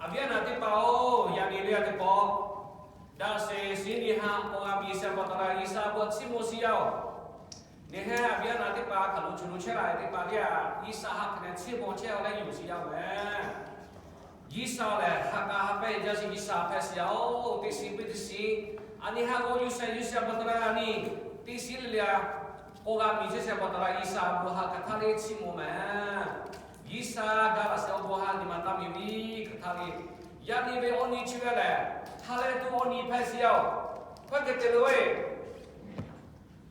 Aˬ viˉ aˬ naˬ teˇ hpaˍ-oˬ, yaꞈ nyi le a teˇ pawˆ, daꞈ sheˍ shiˍ nyi haꞈ k'awꞈ g'a miˬ shehˍ pa taw leh G'uiˬsha bon htaꞈ chiˇ mvuh shiˍ yaˇ-oˬ. Neˇ hehˉ aˬ viˉ aˬ naˬ teˇ hpaˍ hkaoˍ lo cuˬ lo chehˇ la teˇ hpaˍ le a, G'uiˬsha haꞈ hk'e leh chiˇ mvuh chehˇ-oˬ leh yuˬ shiˍ yaˇ-oˬ meh. G'uiˬsha lehˬ ha k'a ha pehˇ jaˇ shiˍ G'uiˬsha hpehꞈ shiˍ yaˇ-oˬ. Teˇ shiˍ piˇ teˇ shiˍ, aˬ nyi haꞈ k'o yuˬ shehˍ yuˬ shehˍ pa taw leh aˬ nyi teˇ shiˍ le le a, k'awꞈ g'a miˬ chehˇ shehˍ pa taw leh G'uiˬsha bon haꞈ hk'aˬ htaˇ le chiˇ mvuh meh. G'uiˬsha gaˇ laꞈ shehˍ awˬ bon haꞈ nyi ma taˇ miˬ viˉ hk'aˬ htaˇ le. Yaꞈ nyi ve awˬ nyi chi ve lehˬ, ha lehˬ tuˬ awˬ nyi hpehꞈ shiˍ yaˇ-oˬ. Hk'e te leh ve,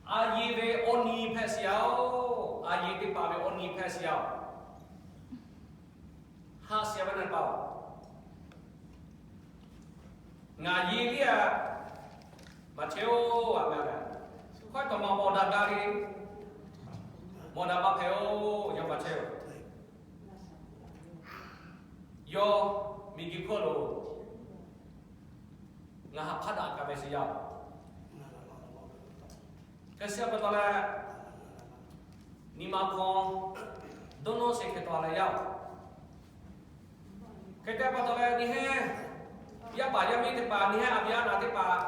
aˬ yehˬ ve awˬ nyi hpehꞈ shiˍ yaˇ-oˬ. Aˬ yehˬ teˇ hpaˍ ve awˬ nyi hpehꞈ shiˍ yaˇ-oˬ. Haꞈ shiˍ ve na pa-oˬ, ngaˬ yehˬ liˇ a maˬ chehˇ-oˬ, a meh lehˬ, hkawˇ taw maˬ mawˬ daꞈ gaˇ le. Mawˬ daꞈ maˇ hpehꞈ-oˬ, yawˇ maˬ chehˇ-oˬ. Yawˇ miˬguiˬ hkawˇ lo ngaˬ haꞈ hpaˇ daꞈ kaꞈ ve shiˍ yaˇ-oˬ. Hk'e shiˍ pa taw leh, nyi ma hk'aw dawˇ nawˇ sheˍ hk'e taw leh yaˇ-oˬ. Hk'e te pa taw leh, neˇ hehˉ yaˇ paˍ yaˇ miˇ teˇ hpaˍ, neˇ hehˉ aˬ viˉ aˬ naˬ teˇ hpaˍ,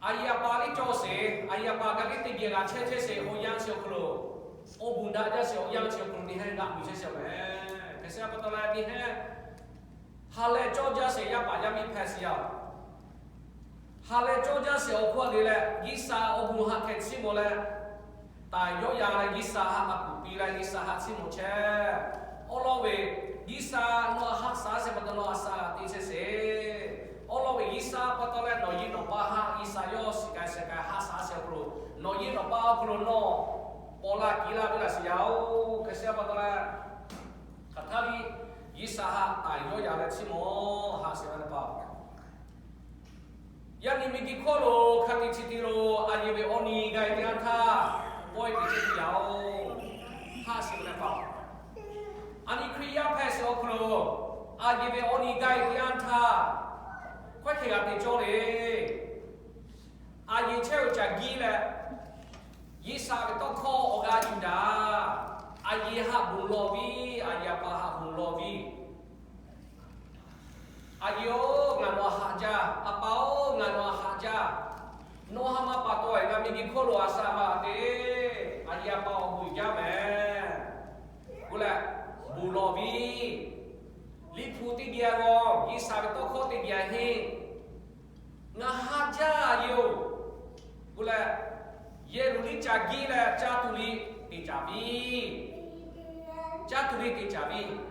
aˬ yehˬ aˬ pa liˇ cawˬ sheˍ, aˬ yehˬ aˬ pa gaˬ liˇ teˇ geh g'a chehˇ chehˇ sheˍ awˬ yanˇ chi awˬ hk'aw lo, awˬ bon daꞈ jaˇ sheˍ awˬ yanˇ chi awˬ hk'aw lo neˇ hehˉ g'aꞈ miˬ chehˇ sheˍ meh. Hk'e shiˍ pa taw leh, neˇ hehˉ ha lehˬ cawˇ jaˇ sheˍ yaˇ paˍ yaˇ miˇ hpehꞈ shiˍ yaˇ-oˬ. Ha lehˬ cawˇ jaˇ sheˍ awˬ hk'aw lo leh, G'uiˬsha awˬ bon haꞈ hk'e chiˇ mvuh leh, taˍ yawˇ ya leh G'uiˬsha haꞈ a kuˬ piˇ leh G'uiˬsha haꞈ chiˇ mvuh chehˇ. Awˬ lawn ve, G'uiˬsha nawˬ haꞈ shaˍ sheˍ pa taw nawˬ haꞈ shaˍ te chehˇ sheˍ. Awˬ lawn ve, G'uiˬsha pa taw leh nawˬ yehˬ nawˬ pa haꞈ G'uiˬsha yawˇ shiˍ k'ai sheh k'ai haꞈ shaˍ sheˍ awˬ hk'aw lo, nawˬ yehˬ nawˬ pa awˬ hk'aw lo nawˬ paw la kiˬ la ve laꞈ shiˍ yaˇ-oˬ. Hk'e shiˍ pa taw leh, hk'aˬ htaˇ liˇ G'uiˬsha haꞈ taˍ yawˇ ya leh chiˇ mvuh haꞈ sheˍ ve na pa-oˬ. Yaꞈ nyi miˬguiˬ hkawˇ lo hk'a te chi te lo, aˬ yehˬ ve awˬ nyi g'a-e teˇ yanˇ htaˇ, pawehˇ te chehˇ tuˬ yaˇ-oˬ. Haꞈ shiˍ ve na pa-oˬ, aˬ nyi Hkriꞈ yaˇ hpehꞈ sheˍ awˬ hk'aw lo, aˬ yehˬ ve awˬ nyi g'a-e teˇ yanˇ htaˇ, hkawehˇ hk'e g'a te cawˇ le. Aˬ yehˬ chehˇ ve caˬ giˇ leh, G'uiˬsha ve tawˇ hkawˇ awˬ g'aˇ yuˬ daꞈ. Aˬ yehˬ haꞈ bon lawˬ viˉ, aˬ yehˬ aˬ pa haꞈ bon lawˬ viˉ. Aˬ yehˬ-oˬ, ngaˬ nawˬ haꞈ jaˇ. Aˬ pa-oˬ, ngaˬ nawˬ haꞈ jaˇ. Nawˬ haꞈ maˇ pa taw-e, ngaˬ miˬguiˬ hkawˇ lo a shaˍ maˇ te. Aˬ yehˬ aˬ pa awˬ bon jaˇ meh. K'oˆ leh, bon lawˬ viˉ. Liꞈ hpu teˇ geh g'aw, G'uiˬsha ve tawˇ hkawˇ teˇ geh henˇ. Ngaˬ haꞈ jaˇ yehˬ-oˬ. K'oˆ leh, yehˬ luˬ liˇ caˬ giˇ leh caˇ tuˬ liˇ te caˍ viˉ. Caˇ tuˬ liˇ te caˍ viˉ.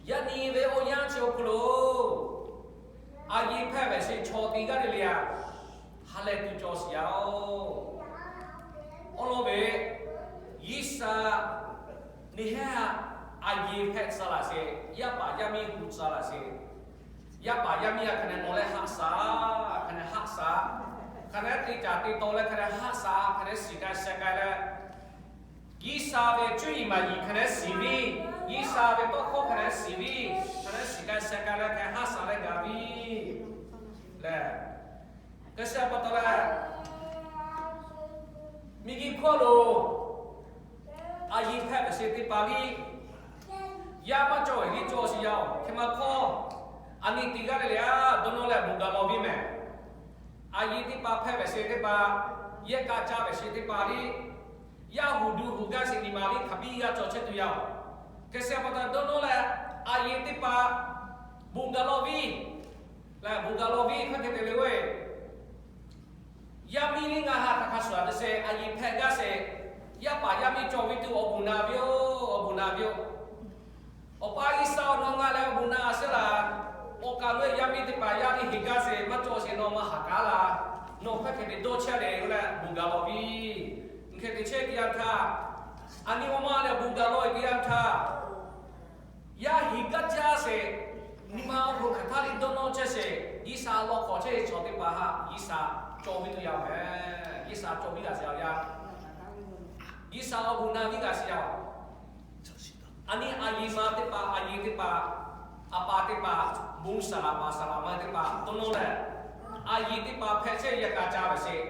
Yaꞈ nyi ve awˬ yanˇ chi awˬ hk'aw lo, aˬ yehˬ hpehꞈ ve sheˍ chaw teˇ g'aˇ le le a, ha lehˬ tuˬ cawˬ shiˍ yaˇ-oˬ. Awˬ lawn ve, G'uiˬsha neˇ hehˉ aˬ yehˬ hpehꞈ tcuh laˬ sheˍ, yaˇ paˍ yaˇ miˇ hu tcuh laˬ sheˍ. Yaˇ paˍ yaˇ miˇ a hk'e leh nawˬ leh haꞈ shaˍ, hk'e leh haꞈ shaˍ, hk'e leh te caˍ te taw leh hk'e leh haꞈ shaˍ, hk'e leh shiˍ k'ai sheh k'ai leh, G'uiˬsha ve cuˇ yiˍ maˍ yiˍ hk'e leh shiˍ viˉ, G'uiˬsha ve tawˇ hkawˇ hk'e leh shiˍ viˉ, hk'e leh shiˍ k'ai sheh k'ai leh hk'e haꞈ shaˍ leh gaˬ viˉ lehˬ, hk'e shiˍ pa taw leh, miˬguiˬ hkawˇ lo aˬ yehˬ hpehꞈ ve sheˍ teˇ hpaˍ liˇ, yaˇ maˇ cawˬ ve liˇ cawˬ shiˍ yaˇ-oˬ. Hk'e maˇ hk'awˇ, aˬ nyi teˇ g'aˇ le le a, dawˇ nawˇ leh bon gaˬ lawˬ viˉ meh. Aˬ yehˬ teˇ hpaˍ hpehꞈ ve sheˍ teˇ hpaˍ, yehˬ kaꞈ caˇ ve sheˍ teˇ hpaˍ liˇ, yaˇ huˍ duˬ huˍ gaˇ sheˍ nyi ma liˇ hk'aˬ biˇ g'aˇ cawˬ chehˇ tuˬ yaˇ-oˬ. Hk'e shiˍ pa taw dawˇ nawˇ leh, aˬ yehˬ teˇ hpaˍ bon gaˬ lawˬ viˉ leh bon gaˬ lawˬ viˉ hk'aˇ hk'e te le ve, yaˇ miˇ liˇ ngaˬ haꞈ hk'aˬ hk'aˬ shuˍ a te sheˍ, aˬ yehˬ hpehꞈ gaˇ sheˍ, yaˇ paˍ yaˇ miˇ cawˬ ve tuˬ awˬ bon na ve-oˬ, awˬ bon na ve-oˬ. Awˬ pa G'uiˬsha awˬ nawˬ ngaˬ leh awˬ bon na sheˍ laˬ. Awˬ kaˬ lo yaˇ miˇ teˇ hpaˍ yaˇ liˇ heˍ gaˇ sheˍ, maˇ cawˬ sheˍ nawˬ maˇ haꞈ kaˉ laˬ. Nawˬ hk'aˇ hk'e te dawˇ chehˇ le k'oˆ leh bon gaˬ lawˬ viˉ. Hk'e te chehˇ teˇ yanˇ htaˇ, aˬ nyi awˬ ma leh bon gaˬ lawˬ-e teˇ yanˇ htaˇ, yaˇ heˍ gaˇ jaˇ sheˍ, nyi ma awˬ hk'aw hk'aˬ htaˇ liˇ dawˇ nawˇ chehˇ sheˍ, G'uiˬsha lawˬ hk'awꞈ chehˇ ve chaw teˇ hpaˍ haꞈ G'uiˬsha cawˬ viˉ tuˬ yaˇ-oˬ meh. G'uiˬsha cawˬ viˉ g'a sheˍ a yaˇ, G'uiˬsha awˬ bon na viˉ g'a sheˍ yaˇ-oˬ. Aˬ nyi aˬ yehˬ ma teˇ hpaˍ, aˬ yehˬ teˇ hpaˍ, aˬ pa teˇ hpaˍ, bon saˍ laꞈ paˍ saˍ laꞈ ma teˇ hpaˍ dawˇ nawˇ leh, aˬ yehˬ teˇ hpaˍ hpehꞈ chehˇ yaˇ kaꞈ caˇ ve sheˍ,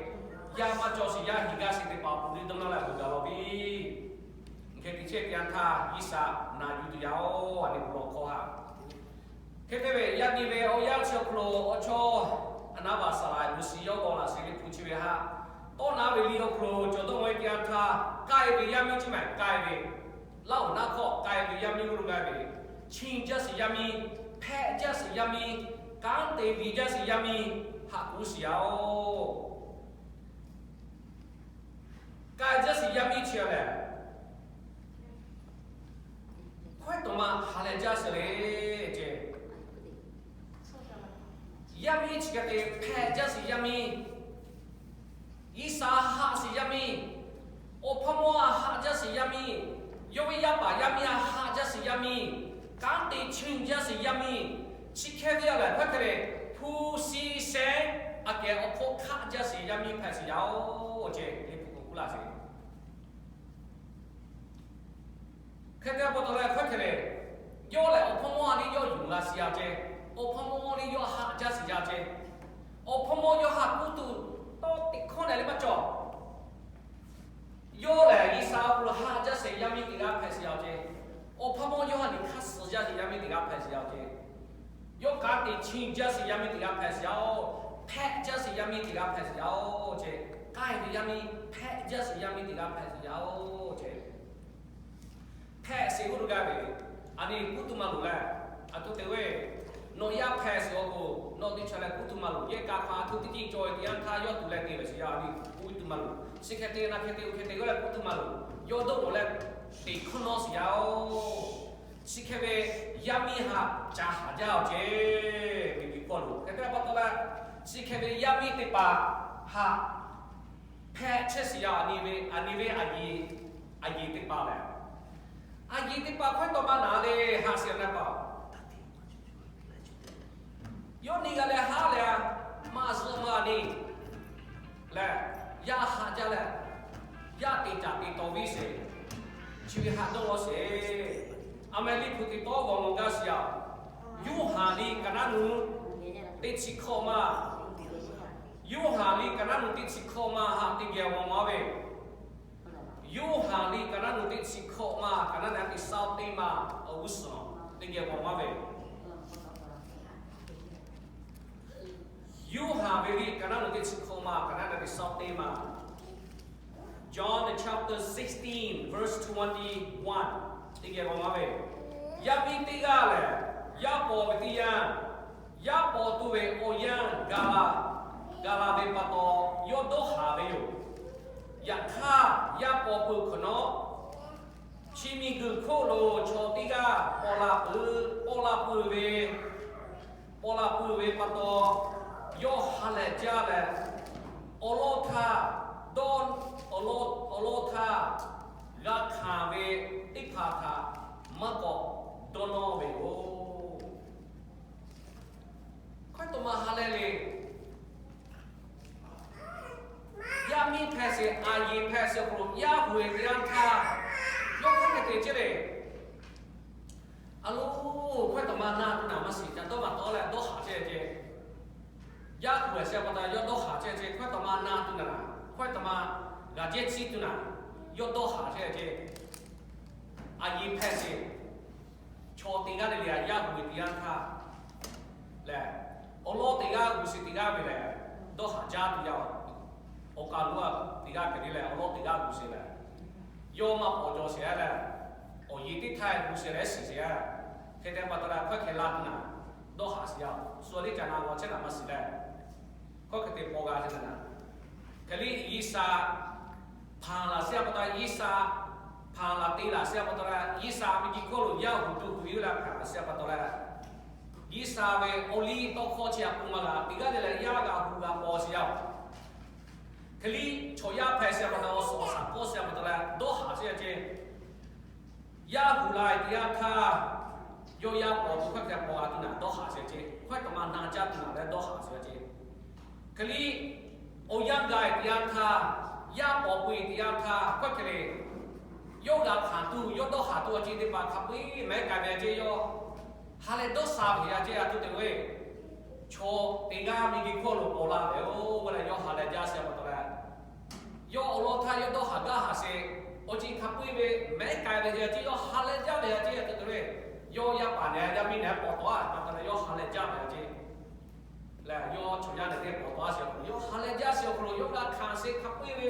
yaˇ maˇ cawˬ sheˍ yaˇ heˍ gaˇ sheˍ teˇ hpaˍ awˬ bon liˇ dawˇ nawˇ leh bon gaˬ lawˬ viˉ. Hk'e te chehˇ teˇ yanˇ htaˇ G'uiˬsha na yuˬ tuˬ yaˇ-oˬ, aˬ nyi bon lawˬ hk'aw haꞈ Hk'e te ve yaꞈ nyi ve awˬ yanˇ chi awˬ hk'aw lo awˬ chawˇ a naˉ baˬ saˍ laꞈ g'uiˬ shiˍ yawˇ g'aw laꞈ sheˍ ve hpu chi ve htaꞈ tawˇ na ve liꞈ awˬ hk'aw lo cawˬ dawˇ ve teˇ yanˇ htaˇ, k'ai ve yaˇ miˇ chi maˬ k'ai ve, laˇ oˍ naˆ hk'awꞈ k'ai ve yaˇ miˇ g'uˇ lo g'a ve, chi jaˇ sheˍ yaˇ miˇ, hpehꞈ jaˇ sheˍ yaˇ miˇ, kanˉ te viˬ jaˇ sheˍ yaˇ miˇ haꞈ k'oˆ shiˍ yaˇ-oˬ. K'ai jaˇ sheˍ yaˇ miˇ chi a lehˬ, hkawehˉ tawˍ ma ha lehˬ jaˇ sheˍ le ce. Yaˇ miˇ chi hk'e te hpehꞈ jaˇ sheˍ yaˇ miˇ, G'uiˬsha haꞈ sheˍ yaˇ miˇ, awˬ hpawˇ mawˇ haꞈ jaˇ sheˍ yaˇ miˇ, yawˇ ve yaˇ paˍ yaˇ miˇ haꞈ jaˇ sheˍ yaˇ miˇ, kanˉ te chiˇ jaˇ sheˍ yaˇ miˇ, chi hk'e ve a lehˬ hkawehˉ hk'e le, hpu shi shehˉ aꞈ kehˬ awˬ hpawˇ hk'aˆ jaˇ sheˍ yaˇ miˇ hpehꞈ sheˍ yaˇ-oˬ ce, Liꞈ hpu k'oˆ laˇ sheˍ. Hk'e te pa taw leh hkawehˉ hk'e le, yawˇ lehˬ awˬ hpawˇ mawˇ a liˇ yawˇ yuˬ la sheˍ yaˇ ce, awˬ hpawˇ mawˇ liˇ yawˇ haꞈ jaˇ sheˍ yaˇ ce, awˬ hpawˇ mawˇ yawˇ haꞈ k'uˉ tuˬ tawˇ teꞈ hkawˇ lehˬ le maˇ cawˬ. Yawˇ lehˬ G'uiˬsha awˬ hk'aw lo haꞈ jaˇ sheˍ yaˇ miˇ teˇ g'aˇ hpehꞈ sheˍ yaˇ ce, awˬ hpawˇ mawˇ yawˇ haꞈ nyi hk'aˇ suh jaˇ sheˍ yaˇ miˇ teˇ g'aˇ hpehꞈ sheˍ yaˇ ce, yawˇ kanˉ te chiˇ jaˇ sheˍ yaˇ miˇ teˇ g'aˇ hpehꞈ sheˍ yaˇ-oˬ, hpehꞈ jaˇ sheˍ yaˇ miˇ teˇ g'aˇ hpehꞈ sheˍ yaˇ-oˬ ce, k'ai ve yaˇ miˇ hpehꞈ jaˇ sheˍ yaˇ miˇ teˇ g'aˇ hpehꞈ sheˍ yaˇ-oˬ ce. Hpehꞈ sheˍ g'uˇ lo g'a ve, aˬ nyi k'uˉ tuˬ maˇ loˍ leh, aˬ htoꞈ te ve, nawˬ yaˇ hpehꞈ sheˍ awˬ k'o, nawˬ teˇ chaw leh k'uˉ tuˬ maˇ loˍ. Yehˬ kaꞈ hk'aˬ aˬ htoꞈ teˇ ceuˬ cawˬ ve teˇ yanˇ htaˇ yawˇ tuˬ leh te ve sheˍ yaˇ a nyi k'uˉ tuˬ maˇ loˍ. Chi hk'e te na hk'e te-o hk'e te g'uˇ leh k'uˉ tuˬ maˇ loˍ. Yawˇ dawˇ k'oꞈ leh teꞈ hkawˇ nawˇ sheˍ yaˇ-oˬ. Chi hk'e ve yaˇ miˇ haꞈ ca haˍ jaˇ-oˬ ce, miˬguiˬ hk'aw lo hk'e te pa taw leh, chi hk'e ve yaˇ miˇ teˇ hpaˍ haꞈ hpehꞈ chehˇ sheˍ yaˇ. Aˬ nyi ve, aˬ nyi ve aˬ yiˍ, aˬ yiˍ teˇ hpaˍ lehˬ, aˬ yiˍ teˇ hpaˍ hkawehˉ tawˍ ma naˍ le haꞈ sheˍ na pa yawˇ nyi g'a leh haˉ leh, maˇ zuhˆ maˇ nyi leh, yaˇ haꞈ jaˇ leh, yaˇ teꞈ caˍ teꞈ tawˍ viˇ sheˍ, chi ve haꞈ dawˇ law sheˍ. Aˬ meh Liꞈ hpu teˇ tawˇ g'awˬ mawˬ gaˇ sheˍ yaˇ. Yoˇhanˬ liꞈ kaˍ naˉ nu teˇ chi hkawꞈ ma, Yoˇhanˬ liꞈ kaˍ naˉ nu teˇ chi hkawꞈ ma haꞈ teˇ geh g'awˬ mawˬ ve. Yoˇhanˬ liꞈ kaˍ naˉ nu teˇ chi hkawꞈ ma kaˍ naˉ na teˇ saˉ teˇ ma awˬ g'uˇ suhˍ teˇ geh g'awˬ mawˬ ve. Yoˇhanˬ ve liꞈ kaˍ naˉ nu teˇ chi hkawꞈ ma kaˍ naˉ na teˇ saˉ teˇ ma. John chapter sixteen, verse twenty-one teˇ geh g'awˬ mawˬ ve. Yaˇ miˇ teˇ g'aˇ lehˬ, yaˇ paw ve teˇ yanˇ, yaˇ paw tuˬ ve awˬ yanˇ gaˬ la, gaˬ la ve pa taw yawˇ dawˇ haˍ ve yoˬ. Yaꞈ hk'aˇ, yaˇ paw peuˬ hk'awꞈ nawˉ, chi miˬguiˬ hk'oˆ lo chaw teˇ g'aˇ paw la peuˬ, paw la peuˬ ve, paw la peuˬ ve pa taw, yawˇ ha lehˬ jaˇ leh, awˬ lawn htaˇ dawˇ, awˬ lawn, awˬ lawn htaˇ g'a hkanˍ ve teˇ hpaˍ htaꞈ maˇ k'awꞈ dawˇ nawˇ ve yoˬ. Hkawehˉ tawˍ ma ha lehˬ le. Yaˇ miˇ hpehꞈ sheˍ, aˬ yiˍ hpehꞈ sheˍ awˬ hk'aw lo yaˇ hui teˇ yanˇ htaˇ, yawˇ hkawehˉ hk'e te chehˇ le. A lo, hkawehˉ tawˍ ma na tuˬ naˍ maˇ shiˍ, ca dawˇ maˍ tawˍ leh dawˇ haˍ chehˇ ce. Yaˇ hui a shehˍ pa taw yawˇ dawˇ haˍ chehˇ ce. Hkawehˉ tawˍ ma na tuˬ naˍ, hkawehˉ tawˍ ma g'a jehˇ ciˇ tuˬ naˍ, yawˇ dawˇ haˍ chehˇ ce. Aˬ yiˍ hpehꞈ sheˍ, chaw teˇ g'aˇ le le a yaˇ hui ve teˇ yanˇ htaˇ lehˬ, awˬ lawn teˇ g'aˇ g'uˇ suhˍ teˇ g'aˇ ve lehˬ, dawˇ haˍ jaˇ tuˬ yaˇ-oˬ. Awˬ kaˬ lo a teˇ g'aˇ hk'e te leh awˬ lawn teˇ g'aˇ g'uˇ suhˍ lehˬ, yawˇ maˇ paw jaw sheˍ leh, awˬ yiˍ teˇ htaˇ g'uˇ suhˍ lehˬ shiˍ sheˍ. Hk'e te pa taw leh hkawehˉ hk'e la tuˬ naˍ, dawˇ haˍ sheˍ yaˇ-oˬ. Suh teˇ caꞈ na g'aw chehˇ naˍ maˇ shiˍ leh, hkawehˉ hk'e te paw g'a chehˇ naˍ. Hk'e liˇ G'uiˬsha hpanˍ laˬ sheˍ pa taw, G'uiˬsha hpanˍ laˬ te laˬ sheˍ pa taw leh, G'uiˬsha miˬguiˬ hk'oˆ lo yaˇ hui tuˬ hui laˇ hkanˍ sheˍ pa taw leh, G'uiˬsha ve awˬ liˇ tawˇ hkawˇ chi a k'oˆ ma la teˇ g'aˇ le leh yaˇ g'a hu g'a paw sheˍ yaˇ-oˬ. Hk'e liˇ chaw yaˇ hpehꞈ sheˍ pa taw, awˬ suhˍ awˬ shaˍ kawˆ sheˍ pa taw leh dawˇ haˍ sheˍ ce. Yaˇ hui la teˇ yanˇ htaˇ, yawˇ yaˇ paw tuˬ hkawehˉ hk'e paw g'a tuˬ naˍ dawˇ haˍ sheˍ ce. Hkawehˉ tawˍ ma na jaˇ tuˬ naˍ leh dawˇ haˍ sheˍ ce. Hk'e liˇ awˬ yanˇ gaˬ teˇ yanˇ htaˇ, yaˇ paw peuˬ teˇ yanˇ htaˇ hkawehˉ hk'e le, yawˇ g'a hkanˍ tuˬ, yawˇ dawˇ haˍ tuˬ awˬ ceuˬ teˇ hpaˍ hk'a peu-eˬ mehˉ k'ai ve ce. Yawˇ ha leh dawˇ sha ve yaˇ ce a tuˬ te ve, chaw teˇ g'aˇ miˬguiˬ hk'oˆ lo paw la ve-oˬ ve leh yawˇ ha leh jaˇ sheˍ pa taw leh, yawˇ awˬ lawn htaˇ yawˇ dawˇ haˍ gaˇ haˍ sheˍ. Awˬ ceuˬ hk'a peu-eˬ ve mehˉ k'ai ve yaˇ ce, yawˇ ha leh jaˇ ve yaˇ ce a tuˬ te ve, Yawˇ yaˇ paˍ neh yaˇ miˇ neh pawˍ tawˍ a pa taw leh yawˇ ha leh jaˇ ve ceˇ. Leh yawˇ chaw yaˇ neh teˇ pawˍ tawˍ a sheˍ awˬ hk'aw lo, yawˇ ha leh jaˇ sheˍ awˬ hk'aw lo yawˇ g'a hkanˍ sheˍ hk'a peu-eˬ ve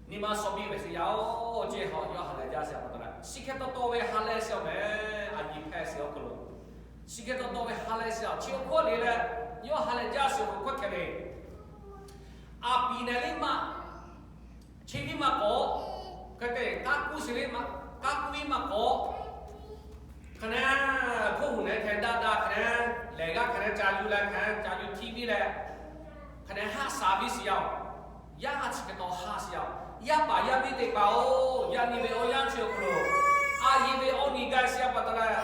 nyi ma shaw piˇ ve sheˍ yaˇ oˬ ceˇ. Hawˬ yawˇ ha leh jaˇ sheˍ pa taw leh, chi hk'e taw taw ve ha leh sheˍ awˬ meh, a yiˍ hpehꞈ sheˍ awˬ hk'aw lo, chi hk'e taw taw ve ha leh sheˍ awˬ chi awˬ hk'oˆ le leh, yawˇ ha leh jaˇ sheˍ awˬ hk'aw lo hkawˇ hkeh le, a piˍ neh liˇ maˇ chi viˉ maˇ k'awꞈ, hk'e te kanˉ kuˇ sheˍ le, kanˉ kuˇ viˉ maˇ k'awꞈ, hk'e ne, hkoˇ huˍ neh hk'e daꞈ daꞈ hk'e ne, lehˬ g'aˇ hk'e ne ca yuˬ leh hk'e ca yuˬ htiˇ viˉ leh, hk'e ne haˆ shaˍ viˉ sheˍ yaˇ oˬ. Yaˇ chi hk'e taw haˆ sheˍ yaˇ oˬ. Yaˇ paˍ yaˇ miˇ teˇ hpaˍ oˬ, yaꞈ nyi ve awˬ yanˇ chi awˬ hk'aw lo, a yiˍ ve awˬ nyi gaˇ sheˍ pa taw leh,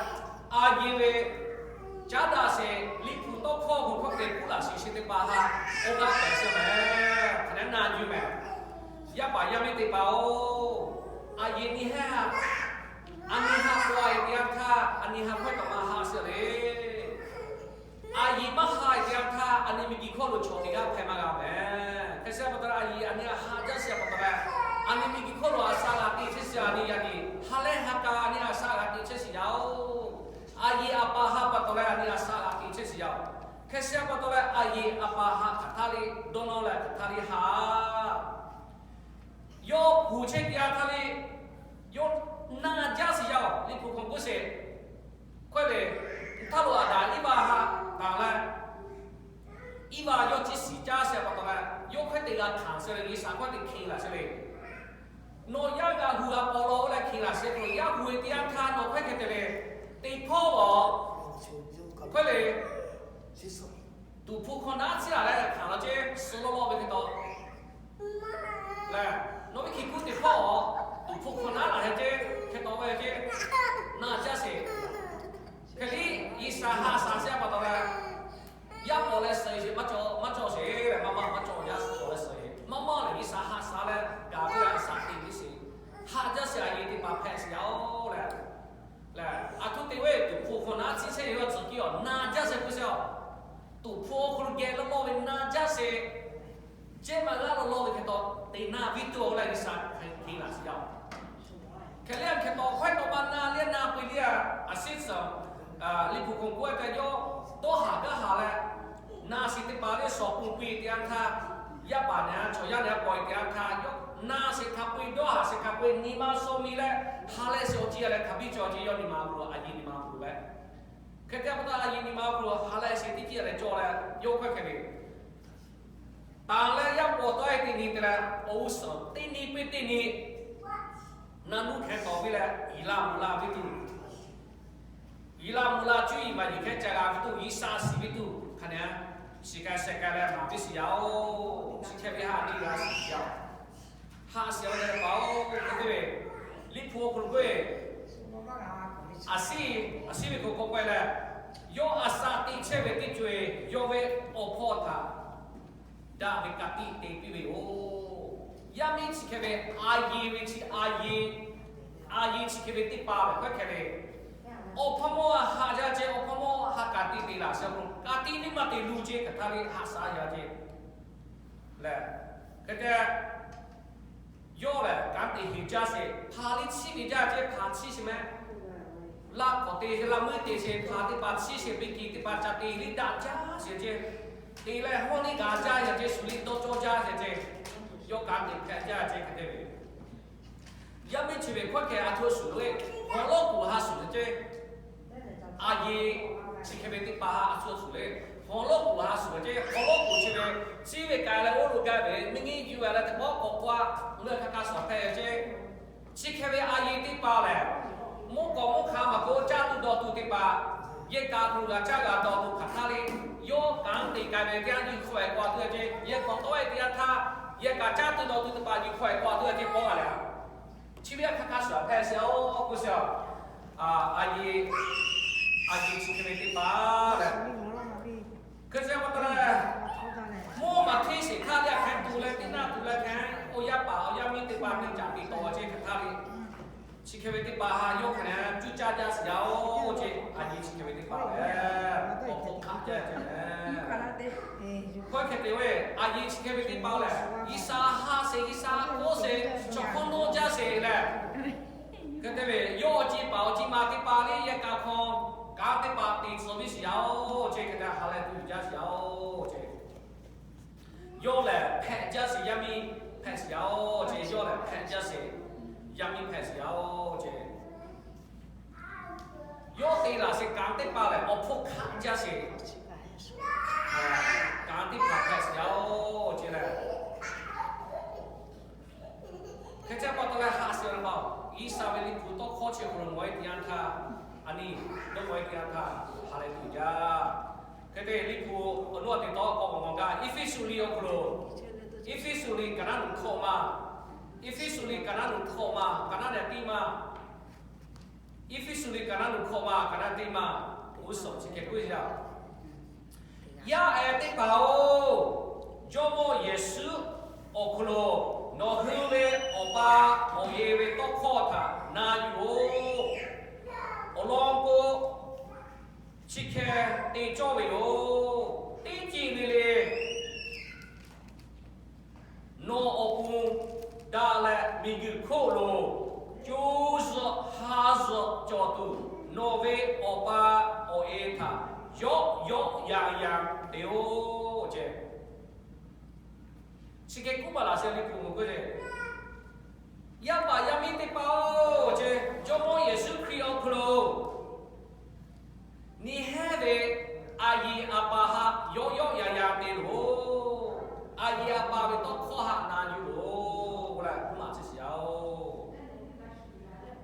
a yiˍ ve caˉ daꞈ sheˍ liꞈ hpu tawˇ hkawˇ hk'aw hk'e kuˉ laꞈ sheˍ sheˍ teˇ hpaˍ htaꞈ awˬ g'aˇ pehˍ sheˍ meh, hk'e ne na yuˬ meh. Yaˇ paˍ yaˇ miˇ teˇ hpaˍ oˬ, a yiˍ nyi heˆ, a nyi ha k'awꞈ a e teˇ yanˇ htaˇ, a nyi ha hkawehˇ kaꞈ maˇ haˆ sheˍ le. A yiˍ maˇ ha e teˇ yanˇ htaˇ, a nyi miˬguiˬ hkawˇ lo chaw teˇ g'aˇ hpehꞈ maˇ g'a meh. Hk'e sheˍ pa taw leh, a yiˍ a nyi ha jaˇ sheˍ pa taw leh, a nyi miˬguiˬ hkawˇ lo a shaꞈ g'a te chehˇ sheˍ, a nyi yaˇ nyi ha leh ha k'a a nyi a shaꞈ g'a te chehˇ sheˍ yaˇ oˬ. A yiˍ a paˍ ha pa taw leh a nyi a shaꞈ g'a te chehˇ sheˍ yaˇ oˬ. Hk'e sheˍ pa taw leh, a yiˍ a paˍ ha hk'aˬ htaˇ le, dawˇ nawˇ leh hk'aˬ htaˇ le ha yawˇ hpu chehˇ teˇ yanˇ htaˇ le, yawˇ na jaˇ sheˍ yaˇ oˬ. Liꞈ hpu hk'aw k'oˆ sheˍ, hkawehˇ ve, htaˇ lo Aˍdanˍ Iˉvaˆ ha tanˍ leh, Iˉvaˆ yawˇ ciˇ shiˍ caˇ sheˍ pa taw leh, yawˇ hkawehˇ te g'a hkanˍ sheˍ le, G'uiˬsha hkawehˇ te hkanˍ laˬ sheˍ le. Nawˬ yaˇ g'a hu g'a paw law oˇ leh hkanˍ laˬ sheˍ k'o, yaˇ hu ve teˇ yanˇ htaˇ nawˬ hkawehˇ hk'e te le, teˇ hpawˇ a hkawehˇ le, tuˍ hpu hk'aw naˉ ciˇ laˬ leh hkanˍ laˬ ceˇ, suh lawˇ lawˇ ve hk'e taw lehˬ, nawˬ ve hkiˬ kuˆ teˇ hpawˇ a tuˍ hpu hk'aw naˉ laˬ leh ceˇ hk'e taw ve ceˇ, na jaˇ sheˍ. Hk'e liˇ G'uiˬsha haꞈ shaˍ sheˍ pa taw leh, yaˇ paw leh suh sheˍ, maˇ cawˬ sheˍ leh, maˇ maˇ maˇ cawˬ, yaˇ paw leh suh maˇ maˇ lehˬ, G'uiˬsha haꞈ shaˍ leh gaˬ ve a shaꞈ te ve sheˍ. Haꞈ jaˇ sheˍ, a yiˍ teˇ hpaˍ hpehꞈ sheˍ yaˇ oˬ leh, lehˬ, a htoꞈ te ve tuˍ hpu hk'aw naˉ ciˇ chehˇ ve awˬ tcuhˍ kiˇ awˬ na jaˇ sheˍ k'oˆ sheˍ a. Tuˍ hpu awˬ hk'aw lo geh lawˇ lawˇ ve na jaˇ sheˍ. Ceˇ maˇ g'aˇ lawˇ lawˇ ve hk'e taw, teˇ na viˉ tuˬ oˬ leh G'uiˬsha hk'e hkanˍ laˬ sheˍ yaˇ oˬ. Hk'e liˇ a hk'e taw hkawehˇ taw maˇ na liˇ a na peu-eˬ liˇ a, a shiˉ suhˍ, liꞈ hpu hk'aw k'oˆ a kaꞈ yawˇ dawˇ haˍ gaˇ haˍ leh, na sheˍ teˇ hpaˍ le shawˍ pon peu-eˬ teˇ yanˇ htaˇ, yaˇ paˍ neh chaw yaˇ neh pawˍ-e teˇ yanˇ htaˇ, yawˇ na sheˍ hk'a peu-eˬ dawˇ haˍ sheˍ hk'a peu-eˬ nyi ma shaw mi leh, ha leh sheˍ awˬ ceuˬ a leh hk'a biˇ cawˬ ceh yawˇ nyi ma awˬ hk'aw lo a yiˍ nyi ma awˬ hk'aw lo leh, hk'e te pa taw a yiˍ nyi ma awˬ hk'aw lo ha leh sheˍ teˇ ceuˬ a leh cawˬ leh yawˇ hkawehˇ hk'e le Tanˍ leh yaˇ paw tawˆ-e teˇ nyi te leh, awˬ g'uˇ suhˍ teˇ nyi piˇ teˇ nyi, na nuˇ hkeh tawˍ piˇ leh, yiˍ la mvuhˬ la piˇ tuˬ, yiˍ la mvuhˬ la cuˇ yiˍ maˍ yiˍ hkeh ca g'a piˇ tuˬ, yiˍ sha shiˍ piˇ tuˬ hk'a neh, shiˍ k'ai sheh k'ai leh maˍ piˇ shiˍ yaˇ oˬ. Chi hkeh ve haꞈ te g'a shiˍ yaˇ oˬ. Haꞈ shiˍ a leh paˍ oˬ, hk'e te ve, Liꞈ hpu awˬ hk'aw lo k'oˆ-e, a shiˉ, a shiˉ ve hk'aw k'awꞈ k'oˆ-e leh, yawˇ a shaꞈ teꞈ chehˇ ve teˇ co-e yawˇ ve awˬ hpawˇ htaꞈ daꞈ ve ka tiꞈ te piˇ ve yoˬ. Yaˇ miˇ chi hk'e ve a yiˍ ve chi a yiˍ, a yiˍ chi hk'e ve teˇ hpaˍ ve hkawehˇ hkeh ve, awˬ hpawˇ mawˇ haꞈ yaˇ ceh, awˬ hpawˇ mawˇ haꞈ ka tiꞈ te laˬ sheˍ k'o, ka tiꞈ liˇ maˇ te lu ceh hk'aˬ htaˇ le haꞈ shaˍ yaˇ ceh lehˬ, hk'e te yawˇ lehˬ kanˉ te heˍ jaˇ sheˍ, hpaˍ liˇ chiˇ ve jaˇ ceh, hpaˍ chiˇ sheˍ meh. Laˇ hk'awꞈ te sheˍ, laˇ meuˇ te sheˍ, hpaˍ teˇ hpaˍ chiˇ sheˍ, beˇ kiˬ teˇ hpaˍ ca te liˇ daꞈ jaˇ sheˍ ceh. Te leh hawˉ liˇ gaˬ jaˇ sheˍ ceh, shuˍ liˇ dawˇ cawˇ jaˇ sheˍ ceh. Yawˇ kanˉ te hpehꞈ jaˇ ceh hk'e te ve Yaˇ miˇ chi ve hkawehˇ hkeh a htoꞈ shuˍ le, hawˍ lawˇ kuˬ ha shuˍ ceh. A yiˍ chi hk'e ve teˇ hpaˍ ha a htoꞈ shuˍ le, hawˍ lawˇ kuˬ ha shuˍ ceh. Hawˍ lawˇ kuˬ chi ve, chi ve k'ai leh oˇ lo gaˇ ve, miˬ nyi yuˬ a leh teˇ pawˆ k'awꞈ k'oˆ a, ngaˬ hui hk'a hk'a shuˍ hpehꞈ ceh. Chi hk'e ve a yiˍ teˇ hpaˍ lehˬ, mvuhˇ k'awꞈ mvuhˇ hk'a maˬ k'o caˇ tuˬ dawˬ tuˬ teˇ hpaˍ, yehˬ kaꞈ hk'aw lo g'a caˇ g'a dawˬ tuˬ hk'aˬ htaˇ le, yawˇ kanˉ te k'ai ve teˇ yanˇ nyi hkawehˬ k'awꞈ tuˬ a ceh, yehˬ k'awꞈ tawˆ-e teˇ yanˇ htaˇ, yehˬ kaꞈ caˇ tuˬ dawˬ tuˬ teˇ hpaˍ nyi hkawehˬ k'awꞈ tuˬ a ceh k'awꞈ g'a leh a. Chi ve a hk'a hk'a shuˍ hpehꞈ sheˍ-oˬ k'oˆ sheˍ-a. A yiˍ, a yiˍ chi hk'e ve teˇ hpaˍ lehˬ, hk'e te pa taw leh, mvuhˇ maˬ hteˇ sheˍ htaˇ le a hk'e tuˬ leh teˇ naˇ tuˬ leh hk'e, awˬ yaˇ paˍ awˬ yaˇ miˇ teˇ hpaˍ teˇ caꞈ te tawˍ ceh hk'aˬ htaˇ le. Chi hk'e ve teˇ hpaˍ ha yawˇ hk'aˬ leh cuˇ caˇ jaˇ sheˍ yaˇ-oˬ ceh, a yiˍ chi hk'e ve teˇ hpaˍ lehˬ, awˬ hk'aw hk'aˆ jaˇ ceh lehˬ. Hkawehˇ hkeh te ve, a yiˍ chi hk'e ve teˇ hpaˍ lehˬ, G'uiˬsha ha sheˍ, G'uiˬsha k'oˆ sheˍ, chaw hk'awˇ nawˇ jaˇ sheˍ lehˬ, Hk'e te ve, yawˇ awˬ ci paˍ awˬ ci ma teˇ hpaˍ lehˬ, yehˇ k'a hk'aw kanˉ teˇ hpaˍ te tcuh piˇ sheˍ yaˇ-oˬ ceˇ. Hk'e te ha lehˬ tuˬ jaˇ sheˍ yaˇ-oˬ ceˇ. Yawˇ lehˬ hpehꞈ jaˇ sheˍ, yaˇ miˇ hpehꞈ sheˍ yaˇ-oˬ ceˇ. Yawˇ lehˬ hpehꞈ jaˇ sheˍ, yaˇ miˇ hpehꞈ sheˍ yaˇ-oˬ ceˇ. Yawˇ te laˬ sheˍ kanˉ teˇ hpaˍ lehˬ, awˬ hpfuhˇ hkanˇ jaˇ sheˍ, kanˉ teˇ hpaˍ hpehꞈ sheˍ yaˇ-oˬ ceˇ lehˬ. Hk'e te pa taw leh haꞈ sheˍ ve pa, G'uiˬsha ve Liꞈ hpu tawˇ hkawˇ chi awˬ hk'aw lo nawˬ ve teˇ yanˇ htaˇ, a nyi, nawˬ ve teˇ yanˇ htaˇ ha lehˬ tuˬ jaˇ. Hk'e te Liꞈ hpu awˬ nuˇ a teꞈ tawˇ k'awꞈ mawˬ gaˇ, Eˇfeˇsuꞈ liꞈ awˬ hk'aw lo, Eˇfeˇsuꞈ liꞈ kaˍ naˉ nuˬ hkawꞈ ma, Eˇfeˇsuꞈ liꞈ kaˍ naˉ nuˬ hkawꞈ ma, kaˍ naˉ nehˬ teˇ ma, Eˇfeˇsuꞈ liꞈ kaˍ naˉ nuˬ hkawꞈ ma, kaˍ naˉ teˇ ma, uˉ suhˍ chi hk'e k'oˆ ve yaˇ, Yaˇ ehˍ teˇ hpaˍ-oˬ, Jawˇmawˇ Yeˍsuˆ awˬ hk'aw lo nawˬ hui ve awˬ pa awˬ e ve tawˇ hkawˇ htaꞈ na yuˬ-oˬ. Awˬ lawn k'o, chi hk'e te cawˇ ve yoˬ. Teˇ ceuˬ le le nawˬ awˬ pon daꞈ leh miˬguiˬ hk'oˆ lo co zuhꞈ ha zuhꞈ cawˬ tuˬ, nawˬ ve awˬ pa awˬ e htaꞈ yawˆ yawˆ yan yan te-oˬ ceˇ. Chi hk'e k'oˆ maˍ laˬ sheˍ Liꞈ hpu k'oˆ ve, Yaˇ paˍ yaˇ miˇ teˇ hpaˍ-oˬ ceˇ, Jawˇmawˇ Yeˍsuˆ Hkriꞈ awˬ hk'aw lo nyi hehnˇ ve aˬ yiˍ aˬ paˍ haꞈ yawˆ yawˆ yan yan te loˬ. Aˬ yiˍ aˬ paˍ ve tawˇ hkawˇ haꞈ na yuˬ loˬ k'oˆ leh k'oˆ maˍ chi sheˍ yaˇ-oˬ.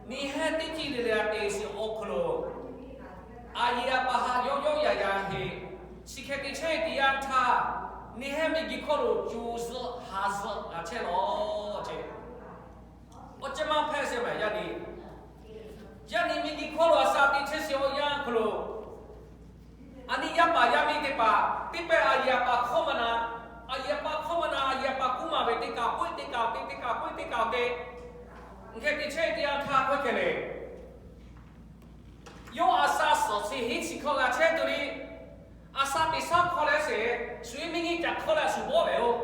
Nyi hehnˇ teˇ ceuˬ le le a te sheˍ awˬ hk'aw lo, aˬ yiˍ aˬ paˍ haꞈ yawˆ yawˆ yan yan heˆ. Chi hk'e te chehˇ teˇ yanˇ htaˇ, nyi hehnˇ miˬguiˬ hk'oˆ lo co zuhꞈ ha zuhꞈ g'a chehˇ lawˬ ceˇ. Awˬ ceuˬ maˇ hpehꞈ sheˍ maˬ yaˇ nyi. Yaˇ nyi miˬguiˬ hk'oˆ lo a shaꞈ teꞈ chehˇ sheˍ awˬ yanˇ hk'aw lo, a nyi yaˇ paˍ yaˇ miˇ teˇ hpaˍ teˇ pehˇ aˬ yiˍ aˬ paˍ hkawˇ maˇ na, aˬ yiˍ aˬ paˍ hkawˇ maˇ na, aˬ yiˍ aˬ paˍ k'oˆ maˍ ve teˇ kaˬ k'oˆ teˇ kaˬ te, teˇ kaˬ k'oˆ teˇ kaˬ te, teˇ kaˬ te, hk'e te chehˇ teˇ yanˇ htaˇ hk'aˬ hk'e le, yawˇ a shaꞈ suhˍ chi hiˉ chi hkawˇ g'a chehˇ tuˬ le. A shaꞈ teꞈ shaˉ hkawˇ leh sheˍ, shu iˉ miˇ nyiˇ ca hkawˇ leh shu bawˆ ve yoˬ.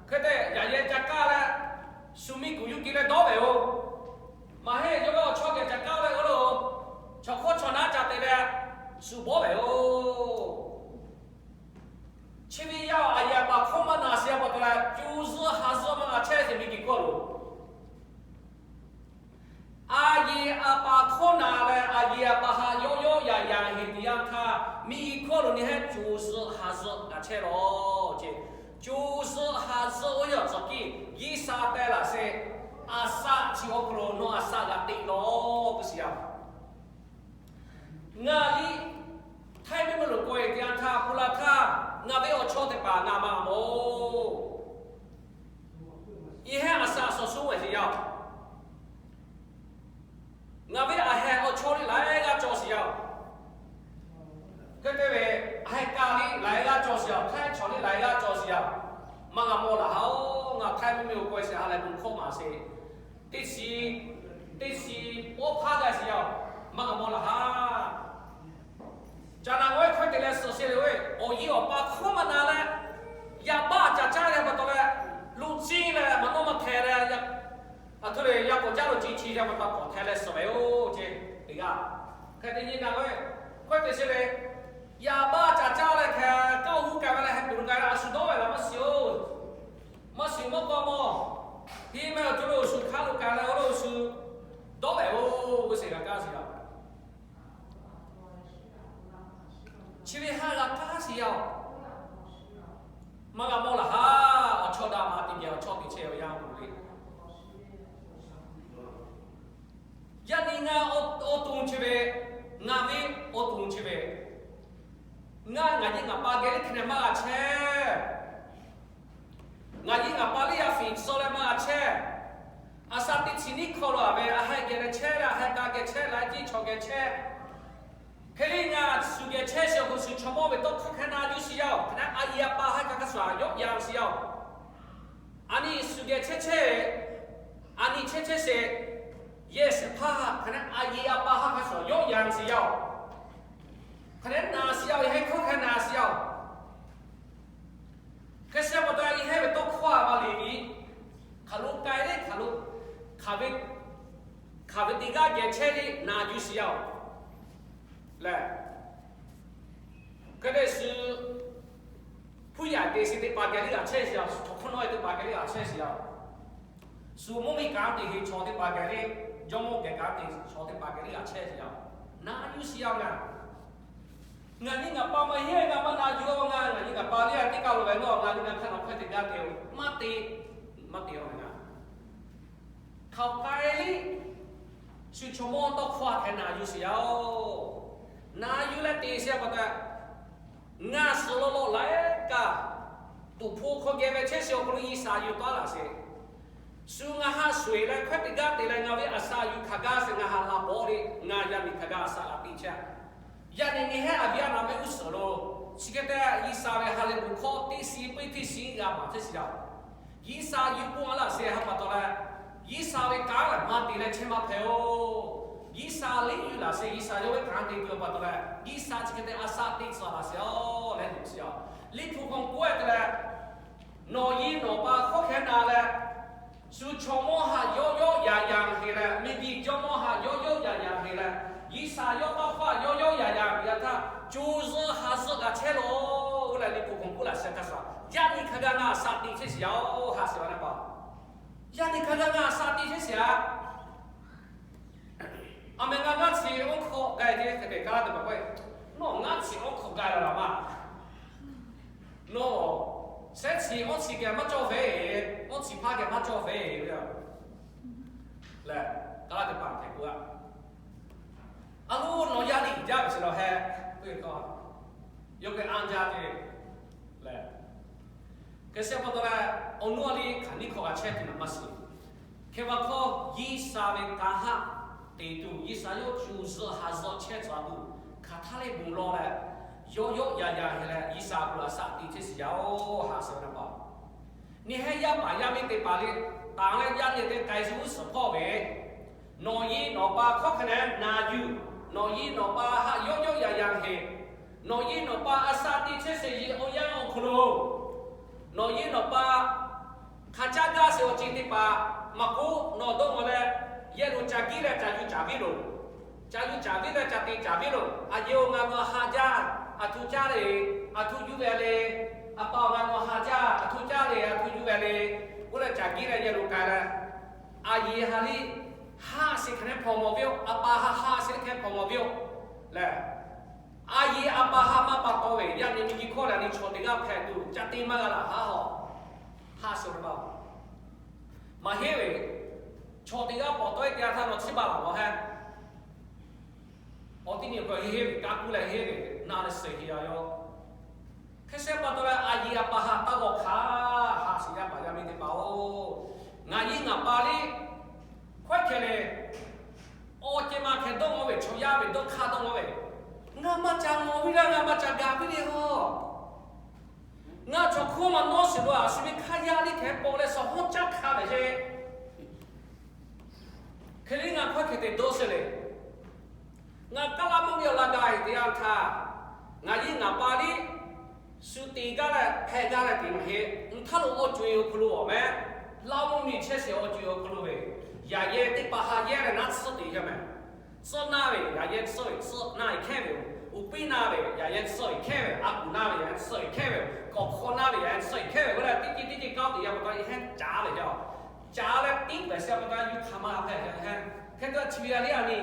Hk'e te yaꞈ yehˬ ca kaˇ leh, shu miˇ kuˬ yuˇ ke leh dawˇ ve yoˬ. Maˇ heˆ, yawˇ ve awˬ chawˇ geh ca kaˇ leh g'aˇ lo, chaw hkawˇ chaw naˉ ca te leh, shu bawˆ ve yoˬ. Chi ve yaˇ aˬ yiˍ aˬ paˍ hkawˇ maˇ na sheˍ pa taw leh, co zuhꞈ ha zuhꞈ maˇ g'a chehˇ sheˍ miˬguiˬ hk'oˆ lo. Aˬ yiˍ aˬ paˍ hkawˇ na leh, aˬ yiˍ aˬ paˍ haꞈ yawˆ yawˆ yan yan heˆ teˇ yanˇ htaˇ, miˬguiˬ hk'oˆ lo nyi hehnˇ co zuhꞈ ha zuhꞈ g'a chehˇ lawˬ ceˇ. Co zuhꞈ ha zuhꞈ oˇ yaˇ tcuh kiˇ G'uiˬsha teh laˬ sheˍ, a shaꞈ chi awˬ hk'aw lo nawˬ a shaꞈ g'a teꞈ lawˬ k'oˆ sheˍ yaˇ. Ngaˬ liˇ htaiˇ miˇ miˇ lo k'oꞈ e teˇ yanˇ htaˇ, hpu la htaˇ ngaˬ ve awˬ chawˇ teˇ hpaˍ ngaˬ maˇ mawˬ-oˬ. Nyi hehnˇ a shaꞈ suhˍ shuˉ ve sheˍ yaˇ-oˬ. Ngaˬ ve aˬ heh awˬ chawˇ liˇ laiˉ g'aˇ cawˬ sheˍ yaˇ-oˬ. Hk'e te ve, aˬ heh ka liˇ laiˉ g'aˇ cawˬ sheˍ yaˇ-oˬ. Htaiˇ chaw liˇ laiˉ g'aˇ cawˬ sheˍ yaˇ-oˬ. Maˇ g'a mawˬ laˬ haˉ-oˬ. Ngaˬ htaiˇ miˇ miˇ lo k'oꞈ e sheˍ ha lehˬ bon hkawˇ maˍ sheˍ. Teˇ shi, teˇ shi pawˆ hpaˇ g'a sheˍ yaˇ-oˬ. Maˇ g'a mawˬ laˬ haˉ. Caꞈ naꞈ g'awˇ hkawˇ te leh suhˍ sheˍ le ve, awˬ e awˬ pa hkawˇ maˇ na leh, yaꞈ baˆ caꞈ caˇ leh pa taw leh, luꞈ ciˇ leh maˇ nawˇ maˇ hpehꞈ leh, aˬ htoꞈ le yaˇ k'awꞈ caˇ lo ci chi yaˇ pa taw k'awꞈ hpehꞈ leh suhˍ ve-oˬ ceˇ. Teˇ g'aˇ hk'e te nyi naꞈ g'awˇ hkawˇ te sheˍ le, yaꞈ baˆ caꞈ caˇ leh hk'e kanˉ huˉ kaꞈ ve leh heh tuˬ lo kaꞈ a shu dawˇ ve laˬ maˇ shiˍ-oˬ. Maˇ shiˍ maˇ k'awꞈ mawˬ. Hiˉ mehˆ awˬ co lo shu hk'aˉ lo kaꞈ leh awˬ lo shu dawˇ ve-oˬ, g'uˇ suhˍ g'a kaˇ sheˍ yaˇ-oˬ. Chi ve haˉ g'a kaˇ sheˍ yaˇ-oˬ. Maˇ g'a mawˬ laˬ haˉ. Awˬ chawˇ daꞈ maˇ te geh awˬ chawˇ te chehˇ ve yaˇ-oˬ le. Yaˇ nyi ngaˬ awˬ to chi ve, ngaˬ ve awˬ to chi ve, ngaˬ ngaˬ nyi ngaˬ pa geh liˇ hk'e neh maˇ g'a chehˇ. Ngaˬ nyi ngaˬ pa liˇ yaˇ fiˍ tcuh leh maˇ g'a chehˇ. A shaꞈ teˇ chi nyiˇ hkawˇ lo a ve, a heh geh leh chehˇ leh, a heh ka geh chehˇ, laiˉ ciˇ chaw geh chehˇ. Hk'e liˇ ngaˬ shu geh chehˇ sheˍ awˬ hk'aw shu chaw mawˇ ve tawˇ hkawˇ hk'e na yuˬ sheˍ yaˇ-oˬ. Hk'e te aˬ yiˍ aˬ pa haˉ kaꞈ hk'a shuˍ yawˆ yan sheˍ yaˇ-oˬ. A nyi shu geh chehˇ chehˇ, a nyi chehˇ chehˇ sheˍ, yehˬ shiˍ hpaˇ hk'e te aˬ yiˍ aˬ pa haˉ hk'a shuˍ yawˆ yan sheˍ yaˇ-oˬ. Hk'e te na sheˍ yaˇ-oˬ, yehˬ heh hkawˇ hk'e na sheˍ yaˇ-oˬ. Hk'e sheˍ pa taw, yehˬ heh ve tawˇ hkawˇ a maˇ le ve, hk'aˬ lo k'ai le hk'aˬ lo, hk'aˬ ve hk'aˬ ve teˇ g'aˇ geh chehˇ le, na yuˬ shiˍ yaˇ-oˬ lehˬ, hk'e te shu hpu yaꞈ te shi teˇ hpaˍ geh le g'a chehˇ shiˍ yaˇ, chaw hk'oˆ nawˉ ve teˇ hpaˍ geh le g'a chehˇ shiˍ yaˇ, shu mvuhˇ miˬ kanˉ te heˍ chaw teˇ hpaˍ geh le, jawˇmawˇ geh kanˉ te chaw teˇ hpaˍ geh le g'a chehˇ shiˍ yaˇ, na yuˬ shiˍ yaˇ ngaˬ. Ngaˬ nyi ngaˬ pa maˇ heˆ, ngaˬ maˇ na yuˬ-oˬ, ngaˬ nyi ngaˬ pa le a teˇ kaˇ lo ve nawˬ ngaˬ nyi ngaˬ hk'aˇ nawˬ hk'e te gaˇ te-oˬ, maˇ te, maˇ te-oˬ ngaˬ. Hk'aˬ k'ai le, shu chaw mawˇ tawˇ hkawˇ hk'e na yuˬ shiˍ yaˇ-oˬ. Na yuˬ leh te shiˍ pa taw, ngaˬ suhˍ lo lo laiˉ kaꞈ, tuˍ hpu hk'aw geh ve chehˇ shiˍ awˬ hk'aw lo G'uiˬsha yuˬ taˉ laꞈ sheˍ. Shu ngaˬ haꞈ shuˍ eˬ leh hkawehˉ te gaˇ te leh ngaˬ ve a shaꞈ yuˬ hk'aˬ gaˇ sheˍ ngaˬ haꞈ laˬ bawˆ le, ngaˬ yaˇ miˬ hk'aˬ gaˇ a shaꞈ laꞈ te chehˇ. Yaˇ nehˬ nyi heˆ a viˉ a naˍ mehˆ g'uˇ suhˍ lo, chi hk'e te G'uiˬsha ve ha lehˬ bon hkawˇ teˇ shiˍ pui teˇ shiˍ g'a maˍ chehˇ shiˍ yaˇ. G'uiˬsha yuˬ pon a laꞈ sheˍ ha pa taw leh, G'uiˬsha ve kanˉ lehˬ maˇ te leh chehˇ maˇ hpehꞈ-oˬ. G'uiˬsha liꞈ yuˬ laꞈ sheˍ, G'uiˬsha yawˇ ve kanˉ te tuˬ pa taw leh G'uiˬsha chi hk'e te a shaꞈ te tcuh laꞈ sheˍ-oˬ leh yuˬ shiˍ yaˇ. Liꞈ hpu hk'aw k'oˆ-e te leh, nawˬ nyi nawˬ pa hkawˇ hkehˉ na leh, shu chaw mawˇ haꞈ yawˇ yawˇ yaꞈ yaꞈ heˍ leh, miˬguiˬ jawˇmawˇ haꞈ yawˇ yawˇ yaꞈ yaꞈ heˍ leh, G'uiˬsha yawˇ tawˇ hkawˇ yawˇ yawˇ yaꞈ yaꞈ heˍ a htaˇ, co zuhˆ ha zuhˆ g'a chehˇ loˬ. Oˇ leh Liꞈ hpu hk'aw k'oˆ laꞈ sheˍ hk'a shuˍ, yaˇ nyi hk'aˬ gaˇ ngaˬ a shaꞈ te chehˇ shiˍ yaˇ-oˬ, ha shiˍ ve na pa. Yaˇ nyi hk'aˬ gaˇ ngaˬ a shaꞈ te chehˇ shiˍ yaˇ. A meh ngaˬ ngaˇ chi awˉ hkawꞈ gaˇ te hk'e te kaˇ laˇ teˇ hpaˍ k'o, nawˬ ngaˇ chi awˉ hkawꞈ gaˇ la laˬ maˇ. Nawˬ shehˉ chi awˉ chi geh maˇ cawˇ ve, awˉ chi hpaˇ geh maˇ cawˇ ve yoˬ lehˬ, kaˇ laˇ teˇ hpaˍ hpehꞈ k'o a, a lo nawˬ yaˇ liꞈ jaˇ ve chi lawˬ heh, yawˇ geh anˇ jaˇ ve lehˬ, hk'e te pa taw leh, awˬ nuˇ a liˇ hk'aˬ nyiˇ hkawꞈ g'a chehˇ tuˬ naˍ maˇ shiˍ. Hk'e pa hkawˇ G'uiˬsha ve kanˉ haꞈ te tuˬ, G'uiˬsha yawˇ co zuhˆ ha zuhˆ chehˇ tcuh tuˬ, hk'aˬ htaˇ le bon lawˬ leh, yawˇ yawˇ yaꞈ yaꞈ heˍ leh G'uiˬsha a hpu a shaꞈ te chehˇ shiˍ yaˇ-oˬ, ha shiˍ ve na pa. Nyi heˆ yaˇ paˍ yaˇ miˇ teˇ hpaˍ le, taˍ leh yaˇ nehˬ te k'ai shu g'uˇ suhˍ hpawˇ ve, nawˬ nyi nawˬ pa hkawˇ hk'e leh na yuˬ, nawˬ nyi nawˬ pa haꞈ yawˇ yawˇ yaꞈ yaꞈ heˍ, nawˬ nyi nawˬ pa a shaꞈ te chehˇ sheˍ ve awˬ yanˇ awˬ hk'aw lo, nawˬ nyi nawˬ pa hk'a caˇ gaˇ sheˍ awˬ ceuˬ teˇ hpaˍ maˇ k'oˆ, nawˬ dawˇ nawˬ leh, yehˬ lo ca giˉ leh ca yuˬ caˍ viˉ loˬ. Ca yuˬ caˍ viˉ leh ca te caˍ viˉ loˬ. A yehˬ-oˬ, ngaˬ nawˬ haꞈ jaˇ, aˬ htoꞈ caˇ le, aˬ htoꞈ yuˬ ve le. A pa-oˬ, ngaˬ nawˬ haꞈ jaˇ, aˬ htoꞈ caˇ le, aˬ htoꞈ yuˬ ve le. Oˇ leh ca giˉ leh yehˬ lo k'ai leh, a yehˬ ha liˇ haꞈ sheˍ hk'e hpawˇ mawˬ viˉ-oˬ, a pa haꞈ haꞈ sheˍ hk'e hpawˇ mawˬ viˉ-oˬ lehˬ, a yehˬ a pa haꞈ maˇ pa taw ve, yaˇ nehˬ miˬguiˬ hkawˇ leh nyi chaw teˇ g'aˇ hpehꞈ tuˬ ca te maˇ g'a laˬ haˉ hawˬ, haꞈ sheˍ ve pa maˇ heˆ ve, chaw teˇ g'aˇ pawˍ tawˆ-e te a htaˇ nawˬ chi baˬ laˬ mawˬ hehˉ. Awˬ teˇ nyi k'o heˆ heˆ ve, kaˇ kuˉ leh heˆ ve, na leh suhˍ heˍ a yaw. Hk'e te pa taw leh a yehˬ a pa haꞈ taˇ g'awˬ hk'aˬ, haꞈ sheˍ yaˇ paˍ yaˇ miˇ teˇ hpaˍ-oˬ, ngaˬ yehˬ ngaˬ pa liˇ hkawehˉ hkeh le, awˬ ceh ma hkeh dawˇ ngaw ve, chaw yaˇ ve dawˇ hk'aˇ dawˇ ngaw ve, ngaˬ maˇ ca mawˬ viˉ laˇ, ngaˬ maˇ ca gaˬ viˉ le a. Ngaˬ chaw hkawˇ maˇ nawˉ sheˍ lo a, shu ve hk'aˇ yaˇ liˇ hkeh paw leh shawˍ hawˉ caˉ hk'a ve ce. Hk'e liˇ ngaˬ hkawehˉ hkeh te dawˇ sheˍ le. Ngaˬ kaˇ laˇ mvuhˇ miˬ awˬ laꞈ g'a heˍ te yanˇ htaˇ, ngaˬ yehˬ ngaˬ pa liˇ shu te gaˇ leh hpehꞈ gaˇ leh te maˇ heˆ. Nyi htaˇ lo awˬ co-e awˬ hk'aw lo awˬ meh, laˇ mvuhˇ miˬ chehˇ sheˍ awˬ co-e awˬ hk'aw lo ve, yaꞈ yehˬ teˇ hpaˍ haꞈ yehˇ leh naˉ tsuhˇ te yaˇ meh. Tsuhˇ naˇ ve yaꞈ yehˬ tsuhˇ ve tsuhˇ naˇ ve hkehˉ ve yoˬ. Uˍ piˇ naˇ ve yaꞈ yehˬ tsuhˇ ve hkehˉ ve, a kuˬ naˇ ve yaꞈ yehˬ tsuhˇ ve hkehˉ ve, kawꞈ hk'aw naˇ ve yaꞈ yehˬ tsuhˇ ve hkehˉ ve, oˇ leh teˇ ceuˬ teˇ ceuˬ kaˇ-oˬ te yaˇ pa taw, yehˬ hehˉ caˍ ve yoˬ. Caˍ leh tiˉ pehˍ sheˍ pa taw, yuˬ hk'aˬ ma hpehꞈ ve hehˉ. Hk'e te chi ve a liˇ a nyi,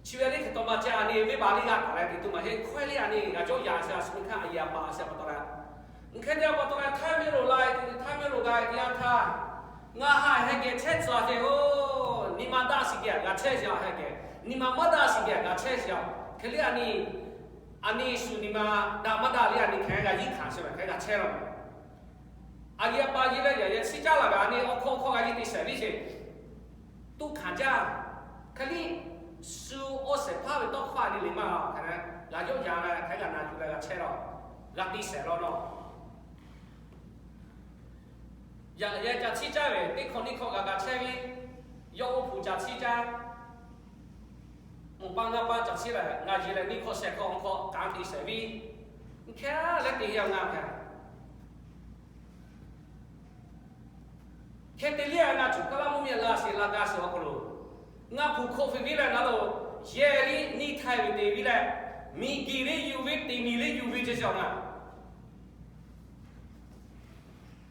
chi ve a liˇ hk'e taw ma ce a nyi, venˇbaˆ liˇ g'a taˍ leh te tuˬ maˇ heˆ. Hkawehˉ liˇ a nyi, g'a cawˇ yaꞈ sheˍ a shu hk'aˇ a yehˬ a pa sheˍ pa taw leh, hk'e te pa taw leh, htaˇ miˇ loˬ lai te, htaˇ miˇ loˬ g'a te yanˇ htaˇ, ngaˬ haꞈ heh geh chehˇ tcuh a te-oˬ. Nyi ma daꞈ shiˍ geh g'a chehˇ sheˍ a heh geh, nyi ma maˇ daꞈ shiˍ geh g'a chehˇ sheˍ a. Hk'e liˇ a nyi, a nyi shu nyi ma daꞈ maˇ daꞈ liˇ a nyi hkeh g'a yiˇ hkanˍ sheˍ ve hkeh g'a chehˇ la. A yehˬ a pa yehˬ leh yaꞈ yehˬ tsuhˇ caˇ laˬ ve a nyi awˬ hk'aw awˬ hk'aw g'a yiˇ te shehˍ viˉ sheˍ. Tuˇ hkanˍ jaˇ. Hk'e liˇ shu awˬ shehˍ hpaˇ ve tawˇ hkawˇ a nyi le maˇ a hk'e leh, g'a yawˇ yaꞈ leh hkeh g'a na yuˬ leh g'a chehˇ la, g'a te shehˍ la nawˬ. Yaꞈ yehˬ ca tsuhˇ caˇ ve teˇ hkawˇ nyiˇ hkawˇ g'a g'a chehˇ ve, yawˇ oˇ hpu ca tsuhˇ caˇ. Mvuhˇ paˇ ngaˇ paˇ ca tsuhˇ leh ngaˬ yehˬ leh nyiˇ hkawˇ shehˍ hkawˇ awˬ hk'aw kanˉ te shehˍ viˉ. Hkeh leh te yaˇ ngaˬ hpehꞈ. Hk'e te liˇ a ngaˬ cuˬ kaˇ laˇ mvuhˇ miˬ laˇ sheˍ laˇ gaˇ sheˍ awˬ hk'aw lo, Ngaˬ hpu hk'oˆ ve viˉ leh na lo, yehˬ liˇ niˇ htaiˍ ve te viˉ leh, miˬguiˬ liˇ yuˬ ve, teꞈ miˬ liˇ yuˬ ve chi shaˍ ngaˬ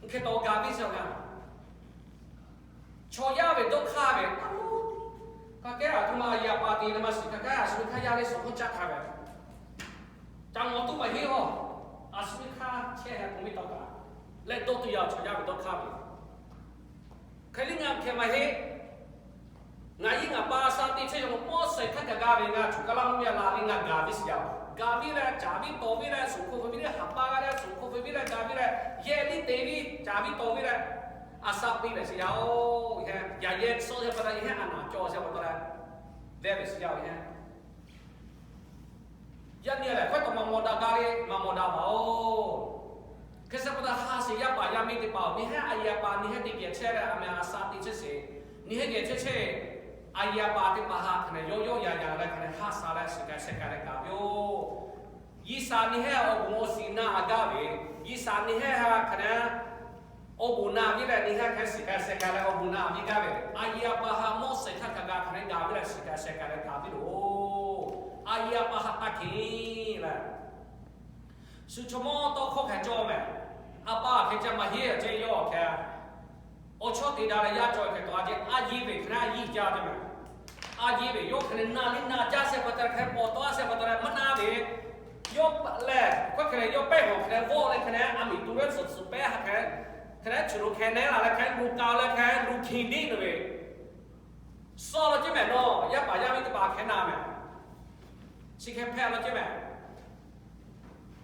hk'e taw gaˬ ve chi ngaˬ chaw yaˇ ve dawˇ hk'aˇ ve, ka kehˉ a htoꞈ ma a yehˬ a pa te na ma shiˍ ka kehˉ a shu hk'aˇ yaˇ ve suhˍ hk'oˆ caˇ hk'a ve, ca ngawˬ tuˬ maˇ heˆ a, a shu hk'aˇ chehˇ ha k'oˆ ve taw kaꞈ, leh dawˇ tuˬ yaˇ chaw yaˇ ve dawˇ hk'aˇ ve, hk'e liˇ ngaˬ hkeh maˇ heˆ. Ngaˬ iˉ ngaˬ pa a shaꞈ teꞈ chehˇ yaw mawˇ sehˍ htaˇ kaꞈ gaˇ ve ngaˬ choˬ kaˬ laˇ mvuhˇ miˬ a la ve ngaˬ gaˬ ve shiˍ yaˇ, gaˬ ve leh caˍ ve tawˍ ve leh suhˍ hk'oˆ ve viˉ leh haˍ pa g'a leh suhˍ hk'oˆ ve viˉ leh gaˬ ve leh yehˬ liˇ te ve caˍ ve tawˍ ve leh a shaꞈ teꞈ ve shiˍ yaˇ-oˬ, yaꞈ yehˬ suh yaˇ pa taw yehˬ a naˍ cawˬ yaˇ pa taw leh vehˇ ve shiˍ yaˇ-oˬ, yaˇ Yaˇ nyi lehˬ hkawˇ taw maˇ mawˬ daꞈ gaˇ le, maˇ mawˬ daꞈ baˬ-oˬ. Hk'e te pa taw ha sheˍ yaˇ paˍ yaˇ miˇ teˇ hpaˍ-oˬ, nyi hehnˇ a yehˬ a pa nyi hehnˇ teˇ geh chehˇ leh a meh a shaꞈ teꞈ chehˇ sheˍ, nyi hehnˇ geh chehˇ chehˇ, a yehˬ a pa teˇ hpaˍ ha hk'e leh yawˇ yawˇ yaꞈ yaꞈ leh hk'e leh ha shaˍ leh shiˍ k'ai sheh k'ai leh gaˬ ve-oˬ. Yiˇ shaˍ nyi hehnˇ awˬ bon awˬ shiˍ na a gaˇ ve, Yiˇ shaˍ nyi hehnˇ ha hk'e leh awˬ bon na viˉ leh nyi hehnˇ hk'e shiˍ k'ai sheh k'ai leh awˬ bon na viˉ gaˇ ve, a yehˬ a pa ha mawˇ sehˍ htaˇ kaꞈ gaˬ hk'e leh gaˬ ve leh shiˍ k'ai sheh k'ai leh gaˬ ve loˬ. A yehˬ a pa ha taˇ hkeꞈ leh, shu chaw mawˇ tawˇ hkawˇ hkeh cawˇ mehˍ. A pa hkeh ca maˇ heˆ a ceh yawˇ hkeh awˬ chawˇ te daꞈ leh yaˇ cawˬ hkeh tawꞈ a ceh a yehˬ ve hk'e leh a yehˬ jaˇ ve mehˍ. A yehˬ ve yawˇ hk'e leh na liˇ na jaˇ sheh pa taw hk'e pawˬ tawˆ sheh pa taw leh maˇ na ve, yawˇ lehˬ hkawˇ hk'e leh yawˇ pehˇ hawˬ hk'e leh vawˆ leh hk'e leh a miˬ tuˬ leh suhˍ suhˍ pehˇ ha hk'e hk'e leh chi lo hkeh nehˉ la leh hk'e luˬ kaˬ leh hk'e luˬ hkiˬ deˆ ve, suh la ceh mehˍ nawˬ yaˇ paˍ yaˇ miˇ teˇ hpaˍ hkeh na mehˍ. Chi hkeh hpehꞈ la ceh mehˍ.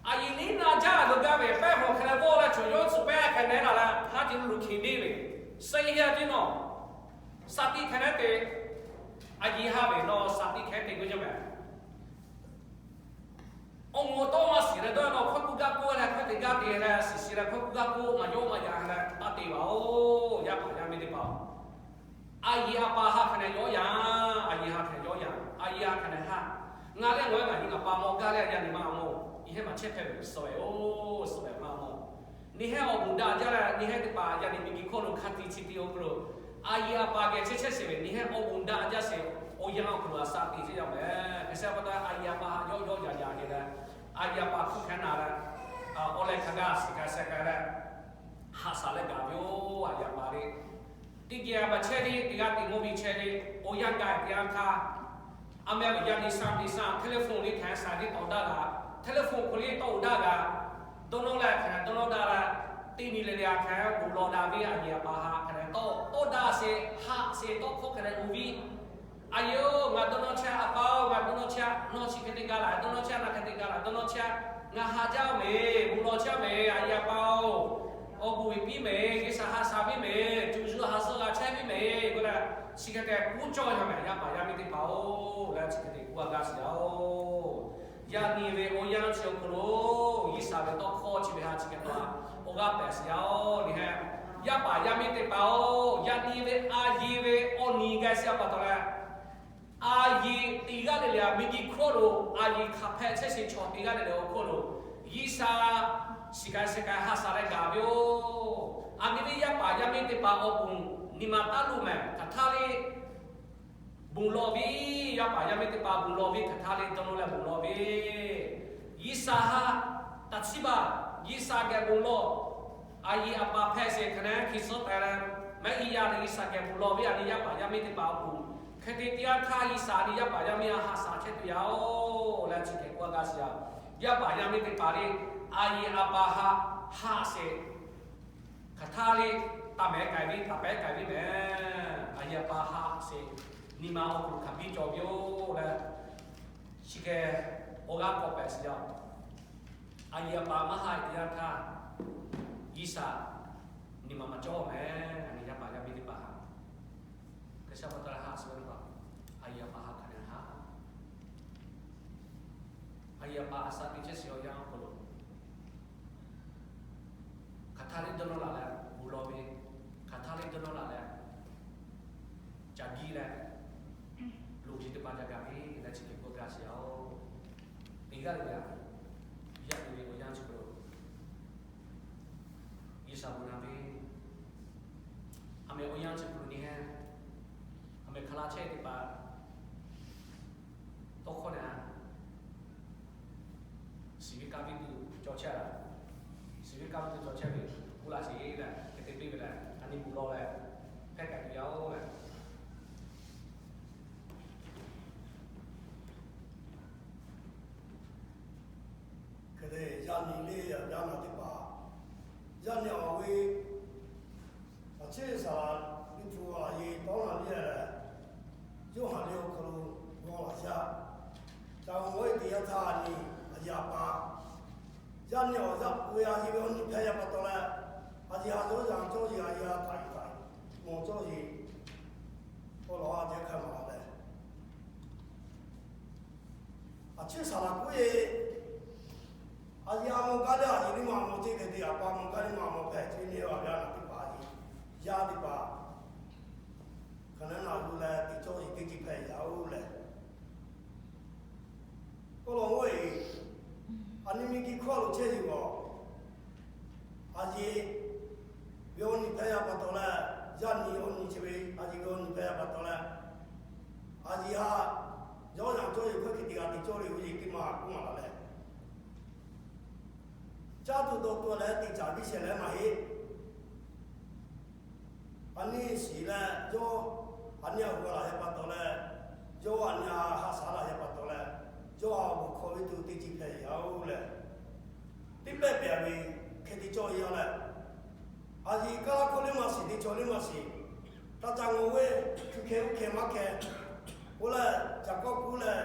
A yehˬ liˇ na jaˇ ve gaˇ ve pehˇ hawˬ hk'e leh vawˆ leh chaw yawˇ suhˍ pehˇ hk'e nehˉ la leh ha ceh luˬ hkiˬ deˆ ve, suh yaˇ ceh nawˬ shaꞈ teꞈ hk'e leh te, a yehˬ ha ve nawˬ shaꞈ teꞈ hk'e te k'oˆ ceh mehˍ. Awˬ moˍ tawˇ maˇ shiˍ leh dawˇ nawˬ hkawˇ kuˇ gaˇ k'oˆ leh hkawˇ te gaˇ te leh shiˍ shiˍ leh hkawˇ kuˇ gaˇ k'oˆ maˇ yawˇ maˇ yaꞈ leh taˇ te vaˬ-oˬ, yaˇ paˍ yaˇ miˇ teˇ hpaˍ-oˬ. A yehˬ a pa ha hk'e leh yawˇ yaꞈ, a yehˬ ha hk'e leh yawˇ yaꞈ, a yehˬ ha hk'e leh ha. Ngaˬ leh ngaˬ hui ngaˬ nyi ngaˬ pa mawˬ gaˇ leh yaˇ nyi ma mawˬ, nyi hehnˇ maˇ chehˇ hpehꞈ ve suh ve-oˬ, suh ve maˇ mawˬ. Nyi hehnˇ awˬ bon daꞈ jaˇ leh nyi hehnˇ teˇ hpaˍ yaˇ nyi miˬ guiˬ hkawˇ lo hk'a tiꞈ chi tiꞈ awˬ hk'aw lo, a yehˬ a pa geh chehˇ chehˇ sheˍ ve nyi hehnˇ awˬ bon daꞈ jaˇ sheˍ, awˬ yanˇ awˬ hk'aw lo a shaꞈ teꞈ chehˇ yaˇ mehˍ. Hk'e te pa taw a yehˬ a pa ha yawˇ yawˇ yaꞈ yaꞈ hk'e leh, a yehˬ a pa hk'oˆ hkeh na leh, awˬ leh hk'a gaˇ shiˍ k'ai sheh k'ai leh, haꞈ shaˍ leh gaˬ ve-oˬ, a yehˬ a pa le. Teˇ geh maˇ chehˇ le, teˇ g'aˇ teˇ mawˇ ve chehˇ le, awˬ yanˇ gaˬ teˇ yanˇ htaˇ, a meh ve yaˇ nyi shaꞈ teꞈ shaꞈ telephone le hkeh shaˍ teꞈ tawˍ daˇ g'a, telephone hk'aw le tawˆ daˇ g'a, dawˇ nawˇ leh hkeh dawˇ nawˇ daˇ leh, teˇ nyi le le a hkeh bon lawˬ daꞈ ve a yehˬ a pa ha hkeh leh tawˆ tawˆ daˇ sheˍ, haꞈ sheˍ tawˆ hkawˇ hkeh leh uˉ viˉ A yehˬ-oˬ, ngaˬ dawˇ nawˇ chehˇ, a pa-oˬ, ngaˬ dawˇ nawˇ chehˇ, nawˬ chi hk'e te gaˬ laˬ, dawˇ nawˇ chehˇ, ngaˬ hk'e te gaˬ laˬ, dawˇ nawˇ chehˇ, ngaˬ haꞈ jaˇ-oˬ mehˍ, bon lawˬ chehˇ mehˍ, a yehˬ a pa-oˬ, awˬ bon ve piˇ mehˍ, G'uiˬsha haꞈ shaˍ piˇ mehˍ, cuˬ zuhꞈ haꞈ suh g'a chehˇ piˇ mehˍ k'oˆ leh, chi hk'e te k'oˆ cawˇ yaˇ mehˍ, yaˇ paˍ yaˇ miˇ teˇ hpaˍ-oˬ, leh chi hk'e te k'oˆ a gaˇ shiˍ yaˇ-oˬ. Yaꞈ nyi ve awˬ yanˇ chi awˬ hk'aw lo, G'uiˬsha ve tawˇ hkawˇ chi ve ha chi hk'e taw, awˬ g'aˇ pehˍ shiˍ yaˇ-oˬ, nyi hehnˇ. Yaˇ paˍ yaˇ miˇ teˇ hpaˍ-oˬ, yaꞈ nyi ve a yehˬ ve awˬ nyi gaˇ shiˍ a pa taw leh, a yehˬ teˇ g'aˇ le le a miˬguiˬ hkawˇ lo, a yehˬ hk'aˬ hpehꞈ chehˇ sheˍ chaw teˇ g'aˇ le le awˬ hk'aw lo, G'uiˬsha shiˍ k'ai sheh k'ai haꞈ shaˍ leh gaˬ ve-oˬ. A nyi ve yaˇ paˍ yaˇ miˇ teˇ hpaˍ awˬ pon nyi ma taˇ luˬ mehˍ, hk'aˬ htaˇ le bon lawˬ ve, yaˇ paˍ yaˇ miˇ teˇ hpaˍ bon lawˬ ve hk'aˬ htaˇ le dawˇ nawˇ leh bon lawˬ ve, G'uiˬsha ha taꞈ chiˇ baˬ, G'uiˬsha geh bon lawˬ. A yehˬ a pa hpehꞈ sheˍ hk'e leh hkiˬ suhˉ teh leh, mehˆ g'uˇ yaˇ leh G'uiˬsha geh bon lawˬ ve a nyi yaˇ paˍ yaˇ miˇ teˇ hpaˍ awˬ pon, hk'e te teˇ yanˇ htaˇ G'uiˬsha a nyi yaˇ paˍ yaˇ miˇ a haꞈ shaˍ chehˇ tuˬ yaˇ-oˬ, leh chi hk'e k'oˆ a gaˇ shiˍ yaˇ. Yaˇ paˍ yaˇ miˇ teˇ hpaˍ le, a yehˬ a pa ha haꞈ sheˍ hk'aˬ htaˇ le, taˇ mehˍ k'ai ve, taˇ pehˍ k'ai ve mehˍ. A yehˬ a pa haꞈ sheˍ, nyi ma awˬ hk'aw lo hk'a biˇ cawˬ ve-oˬ leh, chi hk'e awˬ g'aˇ k'awꞈ pehˍ shiˍ yaˇ-oˬ. A yehˬ a pa maˇ haꞈ teˇ yanˇ htaˇ, G'uiˬsha nyi ma maˇ cawˇ mehˍ. A nyi yaˇ paˍ yaˇ miˇ teˇ hpaˍ ha, G'uiˬsha pa taw leh haꞈ shaˍ ve teˇ hpaˍ, a yehˬ a pa ha hk'aˬ hk'e haꞈ, a yehˬ a pa haꞈ shaˍ teꞈ chehˇ sheˍ awˬ yanˇ awˬ hk'aw lo, hk'aˬ htaˇ le dawˇ nawˇ laˬ leh bon lawˬ ve, hk'aˬ htaˇ le dawˇ nawˇ laˬ leh ca jiˇ leh, loˬ chi teˇ hpaˍ ca gaˬ ve leh chi hk'e k'oˆ gaˇ shiˍ yaˇ-oˬ. Teˇ g'aˇ le le a, yaˇ le le awˬ yanˇ chi hk'aw lo G'uiˬsha bon na ve, a meh awˬ yanˇ chi hk'aw lo nyi hehnˇ, a Hk'aˬ la chehˇ teˇ hpaˍ tawˇ hkawˇ na, shiˍ ve kaˇ ve tuˬ cawˬ chehˇ a. Shiˍ ve kaˇ ve tuˬ cawˬ chehˇ ve k'oˆ laˇ sheˍ leh, hk'e te piˇ ve lehˬ, a nyi buˬ law leh hpehˇ k'ai tuˬ yaˇ oˬ leh, hk'e te yaˇ nyi le, yaˇ naˬ teˇ hpaˍ, yaˇ nyi awˬ ve awˬ cheˇ saˍ laˍ liꞈ hpu a yeˬ tawˉ la le leh, Yoˇhanˬ liꞈ awˬ hk'aw lo g'aw laꞈ yaˇ, ca g'aw e teꞈ yaˇ htaˇ a nyi, a yaˇ pa, yaˇ nyi awˬ yaˇ pui a yeˬ ve awˬ nyi hpehˇ yaˇ pa taw leh, a yeˬ ha cawˇ yaˇ cawˇ yeˬ a yeˬ ha htaꞈ htaꞈ mawˬ cawˇ yeˬ, awˬ lawn a ceh hk'aˬ maˬ la leh, awˬ cheˇ saˍ laˍ k'oˆ e, a yeˬ a mawˬ gaˇ leh a yeˬ liˇ ma mawˬ ceh leh, teˇ yaˇ pa mawˬ gaˇ liˇ ma mawˬ hpehꞈ ceh le, a yaˇ naˬ teˇ hpaˍ a yeˬ, yaˇ teˇ hpaˍ hk'aˬ na naˬ yuˬ leh teꞈ cawˇ yeˬ teˇ ceuˬ hpehꞈ yaˇ oˬ leh, k'oˆ law oˬ e, a nyi miˬ guiˬ hkawˇ lo chehˇ yeˬ g'awˬ, a yeˬ ve awˬ nyi hpehˇ yaˇ pa taw leh, yaˇ nyi awˬ nyi chi ve a yeˬ ve awˬ nyi hpehˇ yaˇ pa taw leh, a yeˬ ha yawˇ yaˇ cawˇ yeˬ hkawˇ hk'e teˇ g'aˇ teꞈ cawˇ le, oˇ yeˬ teˇ ma k'oˆ maˍ la leh, caˇ tuˬ dawˬ tuˬ leh teꞈ caˍ biˇ shehˍ leh maˇ heˆ. A nyi shiˍ leh yawˇ, a nyi a g'aw laˬ yaˇ pa taw leh, yawˇ a nyi a ha shaˍ laˬ yaˇ pa taw leh, yawˇ a awˬ bon hkawˇ ve tuˬ teˇ ceuˬ hpehꞈ yaˇ oˬ leh, teˇ pehˇ pehˍ ve hk'e teꞈ cawˇ yaˇ leh, a yeˬ kaˇ laˇ hkawˇ liˇ maˇ shiˍ, teꞈ cawˇ liˇ maˇ shiˍ, taˇ ca ngawˬ ve, tuˬ hkeh uˉ hkeh maˇ hkeh, k'oˆ leh, caˬ kawˆ kuˉ leh,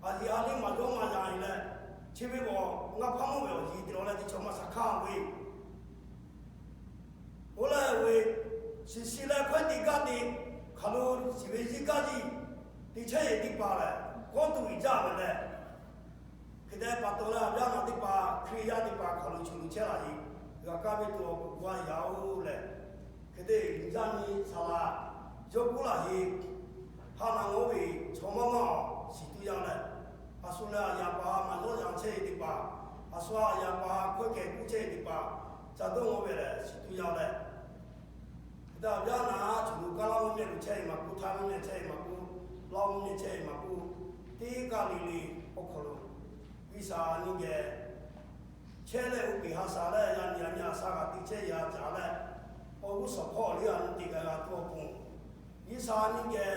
a yeˬ a liˇ maˇ yawˇ maˇ yaˇ e leh, chi ve awˬ ngaˇ hpaˇ mawˇ ve awˬ yeˬ teꞈ law leh teꞈ cawˇ maˇ shaˍ hkaˇ ve k'oˆ leh ve, shiˍ shiˍ leh hkawehˇ teꞈ gaˇ teꞈ, hk'aˬ lo shiˍ ve yiˇ gaˇ yiˇ teꞈ chehˇ yeˬ teˇ hpaˍ lehˬ, kawˇ tuˬ ve jaˇ ve leh, hk'e te pa taw leh a yaˇ naˬ teˇ hpaˍ, Hkriꞈ yaˇ teˇ hpaˍ hk'aˬ lo choˬ lo chehˇ laˇ yeˬ, g'a kaˇ ve tuˬ awˬ pon g'a yaˇ oˬ leh, hk'e te yaˇ nyi saˍ laˍ yawˇ k'oˆ laˇ yeˬ, ha naˬ ngawˇ ve chaw maˇ maˇ awˬ shiˍ tuˬ yaˇ leh, a shu leh a yaˍ pa maˇ yawˇ yaˇ chehˇ yeˬ teˇ hpaˍ, a shu a yaˍ pa hkawehˇ kehˬ k'oˆ chehˇ yeˬ teˇ hpaˍ, ca dawˇ ngawˇ ve lehˬ shiˍ tuˬ yaˇ leh, hk'e te a yaˇ naˬ choˬ lo kaˇ laˇ mvuhˇ mehˆ lo chehˇ yeˬ maˇ k'oˆ, htaˇ mvuhˇ mehˆ chehˇ yeˬ maˇ k'oˆ, Laˇ huˍ mvuhˇ mehˆ chehˇ yeˬ maˇ k'oˆ, teˇ kaˇ le le awˬ hk'aw lo G'uiˬsha a nyi geh chehˇ leh oˇ peˬ ha shaˍ leh yaˇ nyi a nyi a shaˍ g'a teꞈ chehˇ yaˇ caˍ leh, awˬ g'uˇ suhˍ hpawˇ liˇ a nyi teꞈ g'a g'a tuˬ awˬ pon, G'uiˬsha a nyi geh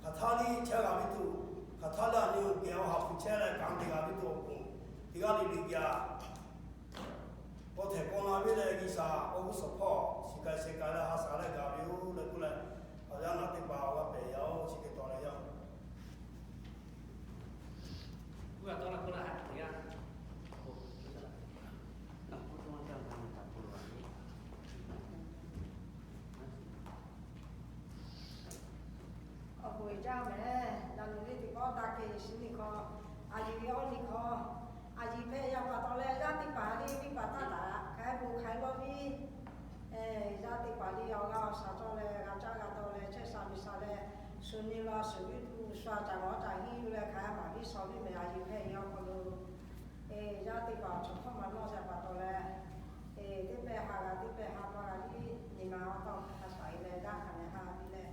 hk'aˬ htaˇ liˇ chehˇ g'a ve tuˬ, hk'aˬ htaˇ leh a nyi geh awˬ ha hpu chehˇ leh kanˉ te g'a ve tuˬ awˬ pon, teˇ g'aˇ le le geh a k'awꞈ htehꞈ k'awꞈ la ve leh G'uiˬsha awˬ g'uˇ suhˍ hpawˇ shiˍ k'ai sheh k'ai leh ha shaˍ leh gaˬ ve yoˬ leh k'oˆ leh, awˬ yaˇ naˬ teˇ hpaˍ awˬ g'aˇ pehˬ yaˇ oˬ chi hk'e taw leh yaˇ oˬ. Awˬ bon uiˍ jaˇ mehˍ. Yaꞈ nyi teˇ pawˆ taˇ kehˬ shiˍ nyi hkawˇ, a yeˬ ve awˬ nyi hkawˇ, a yeˬ hpehꞈ yaˇ pa taw leh yaˇ teˇ hpaˍ le, teˇ hpaˍ taˇ taꞈ hk'aˬ hk'e bon hk'aˬ hk'e lawˇ viˉ, yaˇ teˇ hpaˍ le awˬ g'aˇ awˬ shaˍ cawˇ leh g'a caˇ g'a dawˇ leh chehˇ sha miˬ sha leh, shu nyi la shu viˉ tuˬ shu a caꞈ lawˬ caꞈ hiˉ yuˬ leh hk'aˬ hk'e maˍ viˉ shawˍ viˉ mehˍ a yeˬ hpehꞈ yaˇ awˬ hk'aw lo, yaˇ teˇ hpaˍ awˬ chawˬ hkawˇ maˇ nawˇ yaˇ pa taw leh, teˇ pehˇ ha g'a teˇ pehˇ ha pa g'a viˉ nyi ma awˬ tawˇ hk'a shaˍ e leh daˇ hk'aˬ nehˬ ha viˉ leh,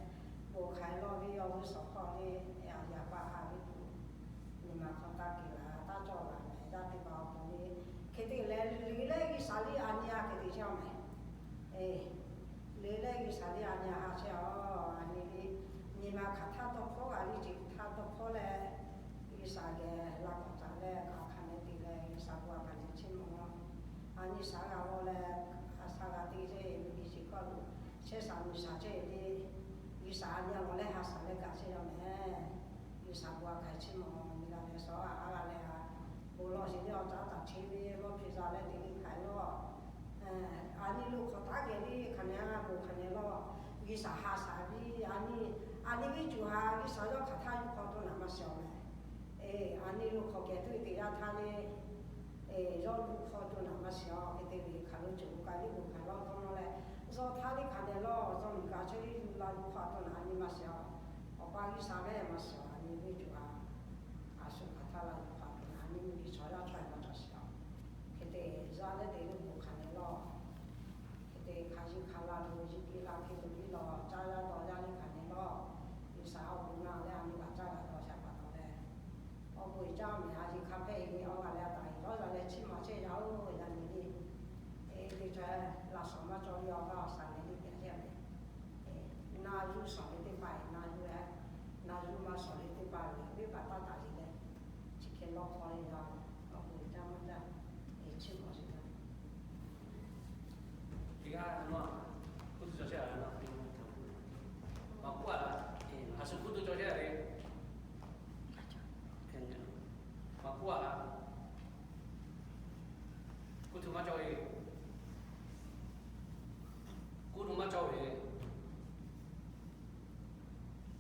bon hk'aˬ hk'e lawˇ viˉ awˬ g'uˇ suhˍ hpawˇ le, a yaˍ pa ha viˉ tuˬ, nyi ma hk'aw taˇ kehˬ laˬ taˇ cawˇ laˬ mehˍ. Yaˇ teˇ hpaˍ awˬ pon le, hk'e te leh le leh G'uiˬsha le a nyi a hk'e te chehˇ mehˍ. Eˬ, le leh G'uiˬsha le a nyi a ha chehˇ a, a nyi le, nyi ma hk'aˬ htaˇ tawˇ hpawˇ g'a le, chi htaˇ tawˇ hpawˇ leh, G'uiˬsha geh la k'awꞈ caꞈ leh hk'aˬ hk'aˬ nehˬ te leh G'uiˬsha bon a hk'aˬ nehˬ chehˇ mawˬ. A nyi shaˍ g'a law leh, a shaˍ g'a te chehˇ ve le chi hkawˇ lo, chehˇ sha miˬ sha chehˇ ve le, G'uiˬsha a nyi a lawˬ leh ha shaˍ leh gaˬ chehˇ yaˇ mehˍ. G'uiˬsha bon a hk'aˬ chehˇ mawˬ nyi g'a leh shawˍ a g'a leh a, bon lawˬ sheˍ le awˬ caˉ taˍ chehˇ ve lawˇ hpeꞈ za leh te le hk'aˬ hk'e lawˇ. A nyi lo hk'awꞈ taˉ geh le hk'aˬ nehˬ a bon hk'aˬ nehˬ lawˇ, G'uiˬsha ha shaˍ viˉ a nyi, a nyi viˉ cuˬ ha G'uiˬsha yawˇ hk'aˬ htaˇ yuˬ hk'aw to naˍ maˇ shiˍ awˬ mehˍ. Eˬ, a nyi lo hk'awꞈ kehˬ tuˬ ve teˇ yanˇ htaˇ le, eˬ, yawˇ lo hk'aw to naˍ maˇ shiˍ awˬ hk'e te ve hk'aˬ lo cuˬ lo k'ai ve bon hk'aˬ lawˇ tawˇ nawˇ leh, yawˇ htaˇ le hk'aˬ nehˬ lawˇ yawˇ miˬ kaꞈ chehˇ le yuˬ la lo hk'aw to naˍ a nyi maˇ shiˍ awˬ, awˬ pa G'uiˬsha mehˍ maˇ shiˍ awˬ a nyi viˉ cuˬ ha, a shu hk'aˬ htaˇ la yuˬ hk'aw to naˍ a nyi miˬ chaw yaˇ chaw e maˇ cawˬ shiˍ awˬ, hk'e te yaˇ leh te le bon hk'aˬ nehˬ lawˇ. Hk'e te hk'a yiˇ hk'a la lo yiˇ piˇ la hk'e lo piˇ lawˬ caˇ yaˇ tawˇ yaˇ le hk'aˬ nehˬ lawˇ. Laꞈ shawnˍ maˇ cawˬ ve awˬ g'aˇ awˬ shaˍ leh teˇ g'aˇ hk'e, na yuˇ shawnˍ ve teˇ hpaˍ, na yuˇ, na yuˇ maˇ shawnˍ ve teˇ hpaˍ ve venˇ baˆ taˇ taˍ ve leh, chi hk'e lawˇ hk'aw leh g'a, awˬ bon jaˇ maˇ jaˇ, chiˇ mvuh sheˍ laˇ. Teˇ g'aˇ, kuˇ tuˬ cawˬ chehˇ a, maˇ k'oˆ a, a shu kuˇ tuˬ cawˬ chehˇ a le. Maˇ k'oˆ a, kuˇ tuˬ maˇ cawˬ ve, kuˇ tuˬ maˇ cawˬ ve,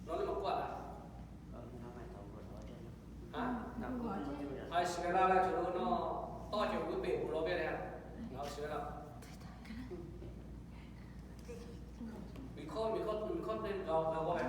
nawˬ le maˇ k'oˆ a. A shiˍ ve laˇ leh cawˬ lo nawˬ tawˇ cawˬ g'uˇ peˬ bon lawˬ ve le, ngaˬ hui shiˍ ve laˇ. Miˬ hkawˇ, miˬ hkawˇ, miˬ hkawˇ te g'a g'a g'awˇ ve.